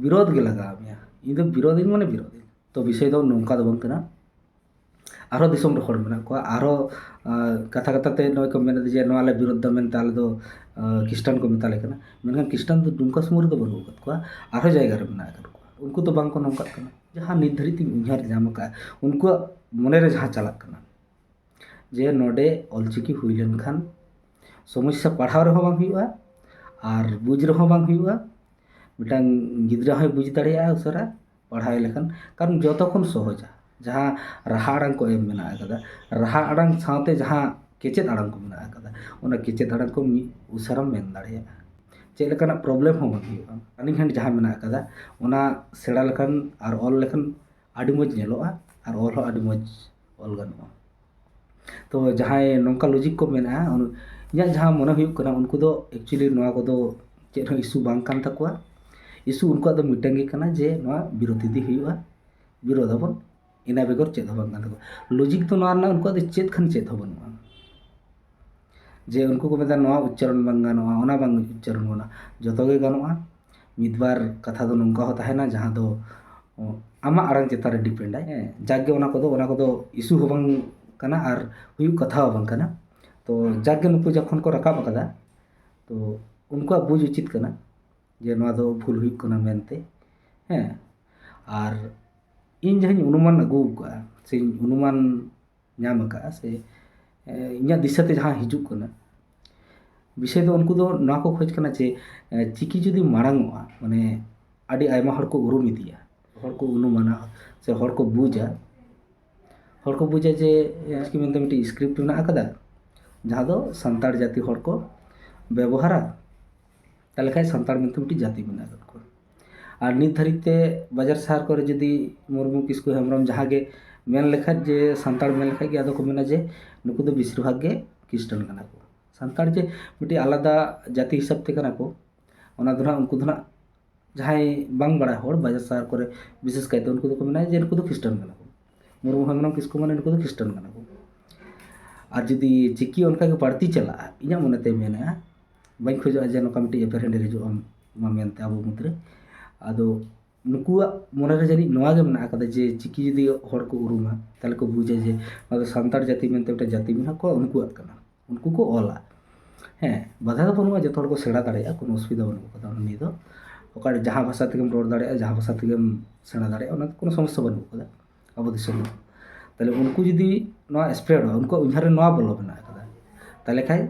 ᱵᱤᱨᱳᱫᱷ ᱜᱮ ᱞᱟᱜᱟᱣ ᱢᱮᱭᱟ᱾ ᱤᱧ ᱫᱚ ᱵᱤᱨᱳᱫᱷ ᱤᱧ ᱢᱟᱱᱮ ᱵᱤᱨᱳᱫᱷ ᱤᱧ᱾ ᱛᱚ ᱵᱤᱥᱚᱭ ᱫᱚ ᱱᱚᱝᱠᱟ ᱫᱚ ᱵᱟᱝ ᱠᱟᱱᱟ᱾ ᱟᱨᱦᱚᱸ ᱫᱤᱥᱚᱢ ᱨᱮ ᱦᱚᱲ ᱢᱮᱱᱟᱜ ᱠᱚᱣᱟ, ᱟᱨᱦᱚᱸ ᱟᱸ, ᱠᱟᱛᱷᱟ ᱠᱟᱛᱷᱟ ᱛᱮ ᱱᱚᱜᱼᱚᱭ ᱠᱚ ᱢᱮᱱ ᱮᱫᱟ ᱡᱮ ᱱᱚᱣᱟ ᱞᱮ ᱵᱤᱨᱳᱫᱷ ᱫᱟ ᱢᱮᱱᱛᱮ ᱟᱞᱮ ᱫᱚ ᱟᱸ, ᱠᱷᱨᱤᱥᱴᱟᱱ ᱠᱚ ᱢᱮᱛᱟ ᱞᱮ ᱠᱟᱱᱟ᱾ ᱢᱮᱱᱠᱷᱟᱱ ᱠᱷᱨᱤᱥᱴᱟᱱ ᱫᱚ ᱫᱩᱢᱠᱟ ᱥᱩᱢᱩᱝ ᱨᱮᱫᱚ ᱵᱟᱹᱱᱩᱜ ᱟᱠᱟᱫ ᱠᱚᱣᱟ, ᱟᱨᱦᱚᱸ ᱡᱟᱭᱜᱟ ᱨᱮ ᱢᱮᱱᱟᱜ ᱟᱠᱟᱫ ᱠᱚᱣᱟ᱾ ᱩᱱᱠᱩ ᱫᱚ ᱵᱟᱝ ᱠᱚ ᱱᱚᱝᱠᱟᱜ ᱠᱟᱱᱟ᱾ ᱡᱟᱦᱟᱸ ᱱᱤᱛ ᱫᱷᱟᱹᱨᱤᱡ ᱛᱤᱧ ᱩᱭᱦᱟᱹᱨ ᱧᱟᱢ ᱟᱠᱟᱫᱼᱟ, ᱩᱱᱠᱩᱣᱟᱜ ᱢᱚᱱᱮ ᱨᱮ ᱡᱟᱦᱟᱸ ᱪᱟᱞᱟᱜ ᱠᱟᱱᱟ ᱡᱮ ᱱᱚᱰᱮ ᱚᱞᱪᱤᱠᱤ ᱦᱩᱭ ᱞᱮᱱᱠᱷᱟᱱ ᱥᱚᱢᱚᱥᱥᱟ ᱯᱟᱲᱦᱟᱣ ᱨᱮᱦᱚᱸ ᱵᱟᱝ ᱦᱩᱭᱩᱜᱼᱟ, ᱟᱨ ᱵᱩᱡᱽ ᱨᱮᱦᱚᱸ ᱵᱟᱝ ᱦᱩᱭᱩᱜᱼᱟ, ᱢᱤᱫᱴᱟᱝ ᱜᱤᱫᱽᱨᱟᱹ ᱦᱚᱸᱭ ᱵᱩᱡᱽ ᱫᱟᱲᱮᱭᱟᱜᱼᱟ ᱩᱥᱟᱹᱨᱟ, ᱯᱟᱲᱦᱟᱣ ᱞᱮᱠᱷᱟᱱ, ᱠᱟᱨᱚᱱ ᱡᱚᱛᱚ ᱠᱷᱚᱱ ᱥᱚᱦᱚᱡᱟ ᱡᱟᱦᱟᱸ ᱨᱟᱦᱟ ᱟᱲᱟᱝ ᱠᱚ ᱮᱢ ᱢᱮᱱᱟᱜ ᱟᱠᱟᱫᱟ, ᱨᱟᱦᱟ ᱟᱲᱟᱝ ᱥᱟᱶᱛᱮ ᱡᱟᱦᱟᱸ ᱠᱮᱪᱮᱫ ᱟᱲᱟᱝ ᱠᱚ ᱢᱮᱱᱟᱜ ᱟᱠᱟᱫᱟ, ᱚᱱᱟ ᱠᱮᱪᱮᱫ ᱟᱲᱟᱝ ᱠᱚ ᱢᱤᱫ ᱩᱥᱟᱹᱨᱟᱢ ᱢᱮᱱ ᱫᱟᱲᱮᱭᱟᱜᱼᱟ᱾ ᱪᱮᱫ ᱞᱮᱠᱟᱱᱟᱜ ᱯᱨᱚᱵᱞᱮᱢ ᱦᱚᱸ ᱵᱟᱝ ᱦᱩᱭᱩᱜᱼᱟ᱾ ᱴᱟᱨᱱᱤᱝ ᱦᱮᱱᱰ ᱡᱟᱦᱟᱸ ᱢᱮᱱᱟᱜ ᱟᱠᱟᱫᱟ, ᱚᱱᱟ ᱥᱮᱬᱟ ᱞᱮᱠᱷᱟᱱ ᱟᱨ ᱚᱞ ᱞᱮᱠᱷᱟᱱ ᱟᱹᱰᱤ ᱢᱚᱡᱽ ᱧᱮᱞᱚᱜᱼᱟ ᱟᱨ ᱚᱞ ᱦᱚᱸ ᱟᱹᱰᱤ ᱢᱚᱡᱽ ᱚᱞ ᱜᱟᱱᱚᱜᱼᱟ᱾ ᱛᱚ ᱡᱟᱦᱟᱸᱭ ᱱᱚᱝᱠᱟ ᱞᱚᱡᱤᱠ ᱠᱚ ᱢᱮᱱᱟᱜᱼᱟ, ᱩᱱ-, ᱤᱧᱟᱹᱜ ᱡᱟᱦᱟᱸ ᱢᱚᱱᱮ ᱦᱩᱭᱩᱜ ᱠᱟᱱᱟ, ᱩᱱᱠᱩ ᱫᱚ actually ᱱᱚᱣᱟ ᱠᱚᱫᱚ ᱪᱮᱫ ᱦᱚᱸ ᱤᱥᱩ ᱵᱟᱝ ᱠᱟᱱ ᱛᱟᱠᱚᱣᱟ᱾ ᱤᱥᱩ ᱩᱱᱠᱩᱣᱟᱜ ᱫᱚ ᱢᱤᱫᱴᱟᱝ ᱜᱮ ᱠᱟᱱᱟ ᱡᱮ ᱱᱚᱣᱟ ᱵᱤᱨᱳᱫᱷ ᱤᱫᱤ ᱦᱩᱭᱩᱜᱼᱟ, ᱵᱤᱨᱳᱫᱷ ᱟᱵᱚᱱ, ᱤᱱᱟᱹ ᱵᱮᱜᱚᱨ ᱪᱮᱫ ᱦᱚᱸ ᱵᱟᱝ ᱠᱟᱱ ᱛᱟᱠᱚᱣᱟ᱾ ᱞᱚᱡᱤᱠ ᱫᱚ ᱱᱚᱣᱟ ᱨᱮᱱᱟᱜ ᱩᱱᱠᱩᱣᱟᱜ ᱫᱚ ᱪᱮᱫ ᱠᱷᱟᱱ ᱪᱮᱫ ᱦᱚᱸ ᱵᱟᱹᱱᱩᱜᱼᱟ᱾ ᱡᱮ ᱩᱱᱠᱩ ᱠᱚ ᱢᱮᱛᱟ ᱱᱚᱣᱟ ᱩᱪᱪᱟᱨᱚᱱ ᱵᱟᱝ ᱜᱟᱱᱚᱜᱼᱟ, ᱚᱱᱟ ᱵᱟᱝ ᱩᱪᱪᱟᱨᱚᱱ ᱜᱟᱱᱚᱜᱼᱟ, ᱡᱚᱛᱚ ᱜᱮ ᱜᱟᱱᱚᱜᱼᱟ᱾ ᱢᱤᱫ ᱵᱟᱨ ᱠᱟᱛᱷᱟ ᱫᱚ ᱱᱚᱝᱠᱟ ᱦᱚᱸ ᱛᱟᱦᱮᱱᱟ ᱡᱟᱦᱟᱸ ᱫᱚ, ᱚ, ᱟᱢᱟᱜ ᱟᱲᱟᱝ ᱪᱮᱛᱟᱱ ᱨᱮ ᱰᱤᱯᱮᱱᱰ ᱟᱭ᱾ ᱦᱮᱸ, ᱡᱟᱠ ᱜᱮ ᱚᱱᱟ ᱠᱚᱫᱚ, ᱚᱱᱟ ᱠᱚᱫᱚ ᱤᱥᱩ ᱦᱚᱸ ᱵᱟᱝ ᱠᱟᱱᱟ ᱟᱨ ᱦᱩᱭᱩᱜ ᱠᱟᱛᱷᱟ ᱦᱚᱸ ᱵᱟᱝ ᱠᱟᱱᱟ᱾ ᱛᱚ ᱡᱟᱠᱜᱮ ᱱᱩᱠᱩ ᱡᱚᱠᱷᱚᱱ ᱠᱚ ᱨᱟᱠᱟᱵ ᱟᱠᱟᱫᱟ, ᱛᱚ ᱩᱱᱠᱩᱣᱟᱜ ᱵᱩᱡᱽ ᱩᱪᱤᱛ ᱠᱟᱱᱟ ᱡᱮ ᱱᱚᱣᱟ ᱫᱚ ᱵᱷᱩᱞ ᱦᱩᱭᱩᱜ ᱠᱟᱱᱟ ᱢᱮᱱᱛᱮ᱾ ᱦᱮᱸ, ᱟᱨ ᱤᱧ ᱡᱟᱦᱟᱸᱧ ᱚᱱᱩᱢᱟᱱ ᱟᱹᱜᱩ ᱟᱠᱟᱫᱼᱟ ᱥᱮᱧ ᱚᱱᱩᱢᱟᱱ ᱧᱟᱢ ᱟᱠᱟᱫᱼᱟ ᱥᱮ ᱤᱧᱟᱹᱜ ᱫᱤᱥᱟᱹᱛᱮ ᱡᱟᱦᱟᱸ ᱦᱤᱡᱩᱜ ᱠᱟᱱᱟ ᱵᱤᱥᱚᱭ ᱫᱚ, ᱩᱱᱠᱩ ᱫᱚ ᱱᱚᱣᱟ ᱠᱚ ᱠᱷᱚᱡᱽ ᱠᱟᱱᱟ ᱡᱮ ᱪᱤᱠᱤ ᱡᱩᱫᱤ ᱢᱟᱲᱟᱝ ᱚᱜᱼᱟ, ᱢᱟᱱᱮ ᱟᱹᱰᱤ ᱟᱭᱢᱟ ᱦᱚᱲ ᱠᱚ ᱩᱨᱩᱢ ᱤᱫᱤᱭᱟ, ᱦᱚᱲ ᱠᱚ ᱚᱱᱩᱢᱟᱱᱟ ᱥᱮ ᱦᱚᱲ ᱠᱚ ᱵᱩᱡᱟ, ᱦᱚᱲ ᱠᱚ ᱵᱩᱡᱟ ᱡᱮ ᱪᱤᱠᱤ ᱢᱮᱱᱛᱮ ᱢᱤᱫᱴᱤᱡ ᱥᱠᱨᱤᱯᱴ ᱢᱮᱱᱟᱜ ᱟᱠᱟᱫᱟ, ᱡᱟᱦᱟᱸ ᱫᱚ ᱥᱟᱱᱛᱟᱲ ᱡᱟᱹᱛᱤ ᱦᱚᱲ ᱠᱚ ᱵᱮᱵᱚᱦᱟᱨᱟ, ᱛᱟᱦᱚᱞᱮ ᱠᱷᱟᱱ ᱥᱟᱱᱛᱟᱲ ᱢᱮᱱᱛᱮ ᱢᱤᱫᱴᱤᱡ ᱡᱟᱹᱛᱤ ᱢᱮᱱᱟᱜ ᱟᱠᱟᱫ ᱠᱚᱣᱟ᱾ ᱟᱨ ᱱᱤᱛ ᱫᱷᱟᱹᱨᱤᱡ ᱛᱮ ᱵᱟᱡᱟᱨ ᱥᱟᱦᱟᱨ ᱠᱚᱨᱮ ᱡᱩᱫᱤ ᱢᱩᱨᱢᱩ, ᱠᱤᱥᱠᱩ, ᱦᱮᱢᱵᱨᱚᱢ ᱡᱟᱦᱟᱸ ᱜᱮ ᱢᱮᱱ ᱞᱮᱠᱷᱟᱡ, ᱡᱮ ᱥᱟᱱᱛᱟᱲ ᱢᱮᱱ ᱞᱮᱠᱷᱟᱡ ᱜᱮ ᱟᱫᱚ ᱠᱚ ᱢᱮᱱᱟ ᱡᱮ ᱱᱩᱠᱩ ᱫᱚ ᱵᱮᱥᱤᱨ ᱵᱷᱟᱜᱽ ᱜᱮ ᱠᱷᱨᱤᱥᱴᱟᱱ ᱠᱟᱱᱟ ᱠᱚ᱾ ᱥᱟᱱᱛᱟᱲ ᱡᱮ ᱢᱤᱫᱴᱤᱡ ᱟᱞᱟᱫᱟ ᱡᱟᱹᱛᱤ ᱦᱤᱥᱟᱹᱵ ᱛᱮ ᱠᱟᱱᱟ ᱠᱚ, ᱚᱱᱟ ᱫᱚ ᱱᱟᱦᱟᱜ ᱩᱱᱠᱩ ᱫᱚ ᱱᱟᱦᱟᱜ ᱡᱟᱦᱟᱸᱭ ᱵᱟᱝ ᱵᱟᱲᱟᱭ ᱦᱚᱲ ᱵᱟᱡᱟᱨ ᱥᱟᱦᱟᱨ ᱠᱚᱨᱮ ᱵᱤᱥᱮᱥ ᱠᱟᱭᱛᱮ ᱩᱱᱠᱩ ᱫᱚᱠᱚ ᱢᱮᱱᱟ ᱡᱮ ᱱᱩᱠᱩ ᱫᱚ ᱠᱷᱨᱤᱥᱴᱟᱱ ᱠᱟᱱᱟ ᱠᱚ, ᱢᱩᱨᱢᱩ, ᱦᱮᱢᱵᱨᱚᱢ, ᱠᱤᱥᱠᱩ ᱢᱟᱱᱮ ᱱᱩᱠᱩ ᱫᱚ ᱠᱷᱨᱤᱥᱴᱟᱱ ᱠᱟᱱᱟ ᱠᱚ᱾ ᱟᱨ ᱡᱩᱫᱤ ᱪᱤᱠᱤ ᱚᱱᱠᱟ ᱜᱮ ᱵᱟᱹᱲᱛᱤ ᱪᱟᱞᱟᱜᱼᱟ, ᱤᱧᱟᱹᱜ ᱢᱚᱱᱮᱛᱮ ᱢᱮᱱᱟ, ᱵᱟᱹᱧ ᱠᱷᱚᱡᱚᱜᱼᱟ ᱡᱮ ᱱᱚᱝᱠᱟ ᱢᱤᱫᱴᱤᱡ ᱮᱯᱮᱨᱦᱮᱸᱰᱮᱡ ᱦᱤᱡᱩᱜᱼᱟ ᱢᱟ ᱢᱮᱱᱛᱮ ᱟᱵᱚ ᱢᱩᱫᱽᱨᱮ᱾ ᱟᱫᱚ ᱱᱩᱠᱩᱣᱟᱜ ᱢᱚᱱᱮᱨᱮ ᱡᱟᱹᱱᱤᱡ ᱱᱚᱣᱟ ᱜᱮ ᱢᱮᱱᱟᱜ ᱟᱠᱟᱫᱟ ᱡᱮ ᱪᱤᱠᱤ ᱡᱩᱫᱤ ᱦᱚᱲ ᱠᱚ ᱩᱨᱩᱢᱟ, ᱛᱟᱦᱚᱞᱮ ᱠᱚ ᱵᱩᱡᱟ ᱡᱮ ᱱᱚᱣᱟ ᱫᱚ ᱥᱟᱱᱛᱟᱲ ᱡᱟᱹᱛᱤ ᱢᱮᱱᱛᱮ ᱢᱤᱫᱴᱮᱱ ᱡᱟᱹᱛᱤ ᱢᱮᱱᱟᱜ ᱠᱚᱣᱟ, ᱩᱱᱠᱩᱣᱟᱜ ᱠᱟᱱᱟ, ᱩᱱᱠᱩ ᱠᱚ ᱚᱞᱟ᱾ ᱦᱮᱸ, ᱵᱟᱫᱷᱟ ᱫᱚ ᱵᱟᱹᱱᱩᱜᱼᱟ, ᱡᱚᱛᱚ ᱦᱚᱲ ᱠᱚ ᱥᱮᱬᱟ ᱫᱟᱲᱮᱭᱟᱜᱼᱟ, ᱠᱳᱱᱳ ᱚᱥᱩᱵᱤᱫᱷᱟ ᱵᱟᱹᱱᱩᱜ ᱟᱠᱟᱫᱟ ᱚᱱᱟ ᱱᱤᱭᱮ ᱫᱚ᱾ ᱚᱠᱟ ᱡᱟᱦᱟᱸ ᱵᱷᱟᱥᱟ ᱛᱮᱜᱮᱢ ᱨᱚᱲ ᱫᱟᱲᱮᱭᱟᱜᱼᱟ, ᱡᱟᱦᱟᱸ ᱵᱷᱟᱥᱟ ᱛᱮᱜᱮᱢ ᱥᱮᱬᱟ ᱫᱟᱲᱮᱭᱟᱜᱼᱟ, ᱚᱱᱟ ᱫᱚ ᱠᱳᱱᱳ ᱥᱚᱢᱚᱥᱥᱟ ᱵᱟᱹᱱᱩᱜ ᱟᱠᱟᱫᱟ ᱟᱵᱚ ᱫᱤᱥᱚᱢ ᱨᱮ᱾ ᱛᱟᱦᱞᱮ ᱩᱱᱠᱩ ᱡᱩᱫᱤ ᱱᱚᱣᱟ ᱥᱯᱨᱮᱰᱚᱜᱼᱟ, ᱩᱱᱠᱩᱣᱟᱜ ᱩᱭᱦᱟᱹᱨ ᱨᱮ ᱱᱚᱣᱟ ᱵᱚᱞᱚ ᱢᱮᱱᱟᱜ ᱟᱠᱟᱫᱟ, ᱛᱟᱦᱞᱮ ᱠᱷᱟᱡ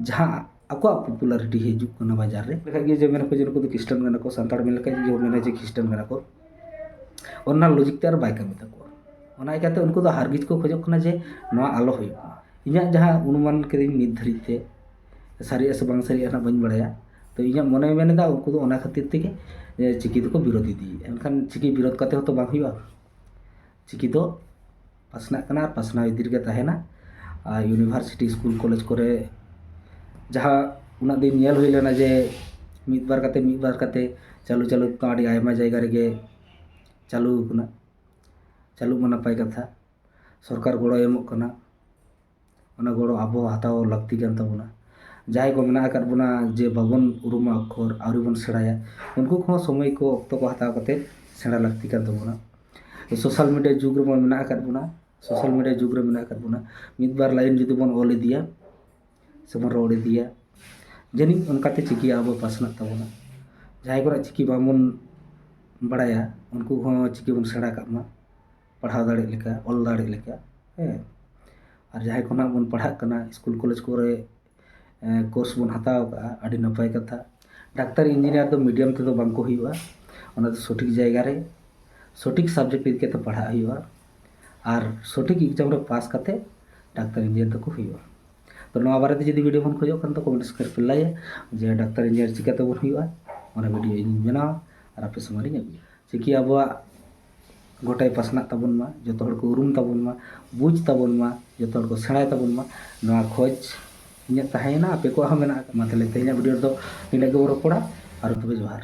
ᱡᱟᱦᱟᱸ ᱟᱠᱚᱣᱟᱜ ᱯᱚᱯᱩᱞᱟᱨᱤᱴᱤ ᱦᱤᱡᱩᱜ ᱠᱟᱱᱟ ᱵᱟᱡᱟᱨ ᱨᱮ, ᱞᱮᱠᱷᱟᱡ ᱜᱮ ᱡᱮ ᱢᱮᱱᱟ ᱠᱚ ᱡᱮ ᱱᱩᱠᱩ ᱫᱚ ᱠᱷᱨᱤᱥᱴᱟᱱ ᱠᱟᱱᱟ ᱠᱚ, ᱥᱟᱱᱛᱟᱲ ᱢᱮᱱ ᱞᱮᱠᱷᱟᱡ ᱜᱮ ᱢᱮᱱᱟ ᱡᱮ ᱠᱷᱨᱤᱥᱴᱟᱱ ᱠᱟᱱᱟ ᱠᱚ, ᱚᱱᱟ ᱞᱚᱡᱤᱠ ᱛᱮ ᱟᱨ ᱵᱟᱭ ᱠᱟᱹᱢᱤ ᱛᱟᱠᱚᱣᱟ᱾ ᱚᱱᱟ ᱤᱭᱠᱟᱹᱛᱮ ᱩᱱᱠᱩ ᱫᱚ ᱦᱟᱨᱜᱤᱡ ᱠᱚ ᱠᱷᱚᱡᱚᱜ ᱠᱟᱱᱟ ᱡᱮ ᱱᱚᱣᱟ ᱟᱞᱚ ᱦᱩᱭᱩᱜ ᱢᱟ᱾ ᱤᱧᱟᱹᱜ ᱡᱟᱦᱟᱸ ᱚᱱᱩᱢᱟᱱ ᱠᱤᱫᱟᱹᱧ ᱱᱤᱛ ᱫᱷᱟᱹᱨᱤᱡ ᱛᱮ, ᱥᱟᱹᱨᱤᱜᱼᱟ ᱥᱮ ᱵᱟᱝ ᱥᱟᱹᱨᱤᱜᱼᱟ ᱦᱟᱸᱜ ᱵᱟᱹᱧ ᱵᱟᱲᱟᱭᱟ, ᱛᱚ ᱤᱧᱟᱹᱜ ᱢᱚᱱᱮᱭ ᱢᱮᱱ ᱮᱫᱟ ᱩᱱᱠᱩ ᱫᱚ ᱚᱱᱟ ᱠᱷᱟᱹᱛᱤᱨ ᱛᱮᱜᱮ ᱪᱤᱠᱤ ᱫᱚᱠᱚ ᱵᱤᱨᱳᱫ ᱤᱫᱤᱭᱮᱫᱼᱟ᱾ ᱮᱱᱠᱷᱟᱱ ᱪᱤᱠᱤ ᱵᱤᱨᱳᱫ ᱠᱟᱛᱮ ᱦᱚᱸᱛᱚ ᱵᱟᱝ ᱦᱩᱭᱩᱜᱼᱟ᱾ ᱪᱤᱠᱤ ᱫᱚ ᱯᱟᱥᱱᱟᱜ ᱠᱟᱱᱟ ᱟᱨ ᱯᱟᱥᱱᱟᱣ ᱤᱫᱤ ᱨᱮᱜᱮ ᱛᱟᱦᱮᱱᱟ᱾ ᱟᱨ ᱤᱭᱩᱱᱤᱵᱷᱟᱨᱥᱤᱴᱤ, ᱥᱠᱩᱞ, ᱠᱚᱞᱮᱡᱽ ᱠᱚᱨᱮ ᱡᱟᱦᱟᱸ ᱩᱱᱟᱹᱜ ᱫᱤᱱ ᱧᱮᱞ ᱦᱩᱭ ᱞᱮᱱᱟ ᱡᱮ ᱢᱤᱫ ᱵᱟᱨ ᱠᱟᱛᱮ, ᱢᱤᱫ ᱵᱟᱨ ᱠᱟᱛᱮ ᱪᱟᱹᱞᱩ ᱪᱟᱹᱞᱩ ᱛᱮ ᱟᱹᱰᱤ ᱟᱭᱢᱟ ᱡᱟᱭᱜᱟ ᱨᱮᱜᱮ ᱪᱟᱹᱞᱩ ᱟᱠᱟᱱᱟ᱾ ᱪᱟᱹᱞᱩᱜ ᱢᱟ ᱱᱟᱯᱟᱭ ᱠᱟᱛᱷᱟ, ᱥᱚᱨᱠᱟᱨ ᱜᱚᱲᱚᱭ ᱮᱢᱚᱜ ᱠᱟᱱᱟ, ᱚᱱᱟ ᱜᱚᱲᱚ ᱟᱵᱚ ᱦᱟᱛᱟᱣ ᱞᱟᱹᱠᱛᱤ ᱠᱟᱱ ᱛᱟᱵᱚᱱᱟ᱾ ᱡᱟᱦᱟᱸᱭ ᱠᱚ ᱢᱮᱱᱟᱜ ᱟᱠᱟᱫ ᱵᱚᱱᱟ ᱡᱮ ᱵᱟᱵᱚᱱ ᱩᱨᱩᱢᱟ ᱚᱠᱠᱷᱚᱨ, ᱟᱹᱣᱨᱤ ᱵᱚᱱ ᱥᱮᱬᱟᱭᱟ, ᱩᱱᱠᱩ ᱠᱚᱦᱚᱸ ᱥᱚᱢᱚᱭ ᱠᱚ, ᱚᱠᱛᱚ ᱠᱚ ᱦᱟᱛᱟᱣ ᱠᱟᱛᱮ ᱥᱮᱬᱟ ᱞᱟᱹᱠᱛᱤ ᱠᱟᱱ ᱛᱟᱵᱚᱱᱟ᱾ ᱥᱳᱥᱟᱞ ᱢᱤᱰᱤᱭᱟ ᱡᱩᱜᱽ ᱨᱮᱵᱚᱱ ᱢᱮᱱᱟᱜ ᱟᱠᱟᱫ ᱵᱚᱱᱟ, ᱥᱳᱥᱟᱞ ᱢᱤᱰᱤᱭᱟ ᱡᱩᱜᱽ ᱨᱮ ᱢᱮᱱᱟᱜ ᱟᱠᱟᱫ ᱵᱚᱱᱟ, ᱢᱤᱫ ᱵᱟᱨ ᱞᱟᱭᱤᱱ ᱡᱩᱫᱤ ᱵᱚᱱ ᱚᱞ ᱤᱫᱤᱭᱟ ᱥᱮᱵᱚᱱ ᱨᱚᱲ ᱤᱫᱤᱭᱟ, ᱡᱟᱹᱱᱤᱡ ᱚᱱᱠᱟᱛᱮ ᱪᱤᱠᱤ ᱟᱵᱚ ᱯᱟᱥᱱᱟᱜ ᱛᱟᱵᱚᱱᱟ᱾ ᱡᱟᱦᱟᱸᱭ ᱠᱚᱨᱮ ᱪᱤᱠᱤ ᱵᱟᱝᱵᱚᱱ ᱵᱟᱲᱟᱭᱟ, ᱩᱱᱠᱩ ᱦᱚᱸ ᱪᱤᱠᱤ ᱵᱚᱱ ᱥᱮᱬᱟ ᱠᱟᱜ ᱢᱟ, ᱯᱟᱲᱦᱟᱣ ᱫᱟᱲᱮᱜ ᱞᱮᱠᱟ, ᱚᱞ ᱫᱟᱲᱮᱜ ᱞᱮᱠᱟ᱾ ᱦᱮᱸ, ᱟᱨ ᱡᱟᱦᱟᱸᱭ ᱠᱚ ᱱᱟᱜ ᱵᱚᱱ ᱯᱟᱲᱦᱟᱜ ᱠᱟᱱᱟ, ᱥᱠᱩᱞ ᱠᱚᱞᱮᱡᱽ ᱠᱚᱨᱮ ᱠᱳᱨᱥ ᱵᱚᱱ ᱦᱟᱛᱟᱣ ᱠᱟᱜᱼᱟ, ᱟᱹᱰᱤ ᱱᱟᱯᱟᱭ ᱠᱟᱛᱷᱟ᱾ ᱰᱟᱠᱛᱟᱨ ᱤᱧᱡᱤᱱᱤᱭᱟᱨ ᱫᱚ ᱢᱤᱰᱤᱭᱟᱢ ᱛᱮᱫᱚ ᱵᱟᱝ ᱠᱚ ᱦᱩᱭᱩᱜᱼᱟ, ᱚᱱᱟ ᱫᱚ ᱥᱚᱴᱷᱤᱠ ᱡᱟᱭᱜᱟ ᱨᱮ ᱥᱚᱴᱷᱤᱠ ᱥᱟᱵᱡᱮᱠᱴ ᱤᱫᱤ ᱠᱟᱛᱮ ᱯᱟᱲᱦᱟᱜ ᱦᱩᱭᱩᱜᱼᱟ ᱟᱨ ᱥᱚᱴᱷᱤᱠ ᱮᱠᱡᱟᱢ ᱨᱮ ᱯᱟᱥ ᱠᱟᱛᱮ ᱰᱟᱠᱛᱟᱨ ᱤᱧᱡᱤᱱᱤᱭᱟᱨ ᱫᱚᱠᱚ ᱦᱩᱭᱩᱜᱼᱟ᱾ ᱛᱚ ᱱᱚᱣᱟ ᱵᱟᱨᱮᱛᱮ ᱡᱩᱫᱤ ᱵᱷᱤᱰᱤᱭᱳ ᱵᱚᱱ ᱠᱷᱚᱡᱚᱜ ᱠᱷᱟᱱ ᱫᱚ ᱠᱚᱢᱮᱱᱴ ᱥᱮᱠᱥᱚᱱ ᱨᱮ ᱞᱟᱹᱭᱟ ᱡᱮ ᱰᱟᱠᱛᱟᱨ ᱤᱧᱡᱤᱱᱤᱭᱟᱨ ᱪᱤᱠᱟᱹ ᱛᱮᱵᱚᱱ ᱦᱩᱭᱩᱜᱼᱟ, ᱚᱱᱟ ᱵᱷᱤᱰᱤᱭᱳ ᱤᱧ ᱵᱮᱱᱟᱣᱟ ᱟᱨ ᱟᱯᱮ ᱥᱟᱢᱟᱝ ᱨᱤᱧ ᱟᱹᱜᱩᱭᱟ᱾ ᱪᱤᱠᱤ ᱟᱵᱚᱣᱟᱜ ᱜᱚᱴᱟᱭ ᱯᱟᱥᱱᱟᱜ ᱛᱟᱵᱚᱱ ᱢᱟ, ᱡᱚᱛᱚ ᱦᱚᱲ ᱠᱚ ᱩᱨᱩᱢ ᱛᱟᱵᱚᱱ ᱢᱟ, ᱵᱩᱡᱽ ᱛᱟᱵᱚᱱ ᱢᱟ, ᱡᱚᱛᱚ ᱦᱚᱲ ᱠᱚ ᱥᱮᱬᱟᱭ ᱛᱟᱵᱚᱱ ᱢᱟ, ᱱᱚᱣᱟ ᱠᱷᱚᱡᱽ ᱤᱧᱟᱹᱜ ᱛᱟᱦᱮᱸᱭᱮᱱᱟ, ᱟᱯᱮ ᱠᱚᱣᱟᱜ ᱦᱚᱸ ᱢᱮᱱᱟᱜ ᱟᱠᱟᱫ᱾ ᱢᱟ ᱛᱟᱦᱞᱮ ᱛᱮᱦᱮᱧᱟᱜ ᱵᱷᱤᱰᱤᱭᱳ ᱨᱮᱫᱚ ᱱᱤᱱᱟᱹᱜ ᱜᱮᱵᱚᱱ ᱨᱚᱯᱚᱲᱟ᱾ ᱟᱨ ᱛᱚᱵᱮ ᱡᱚᱦᱟᱨ᱾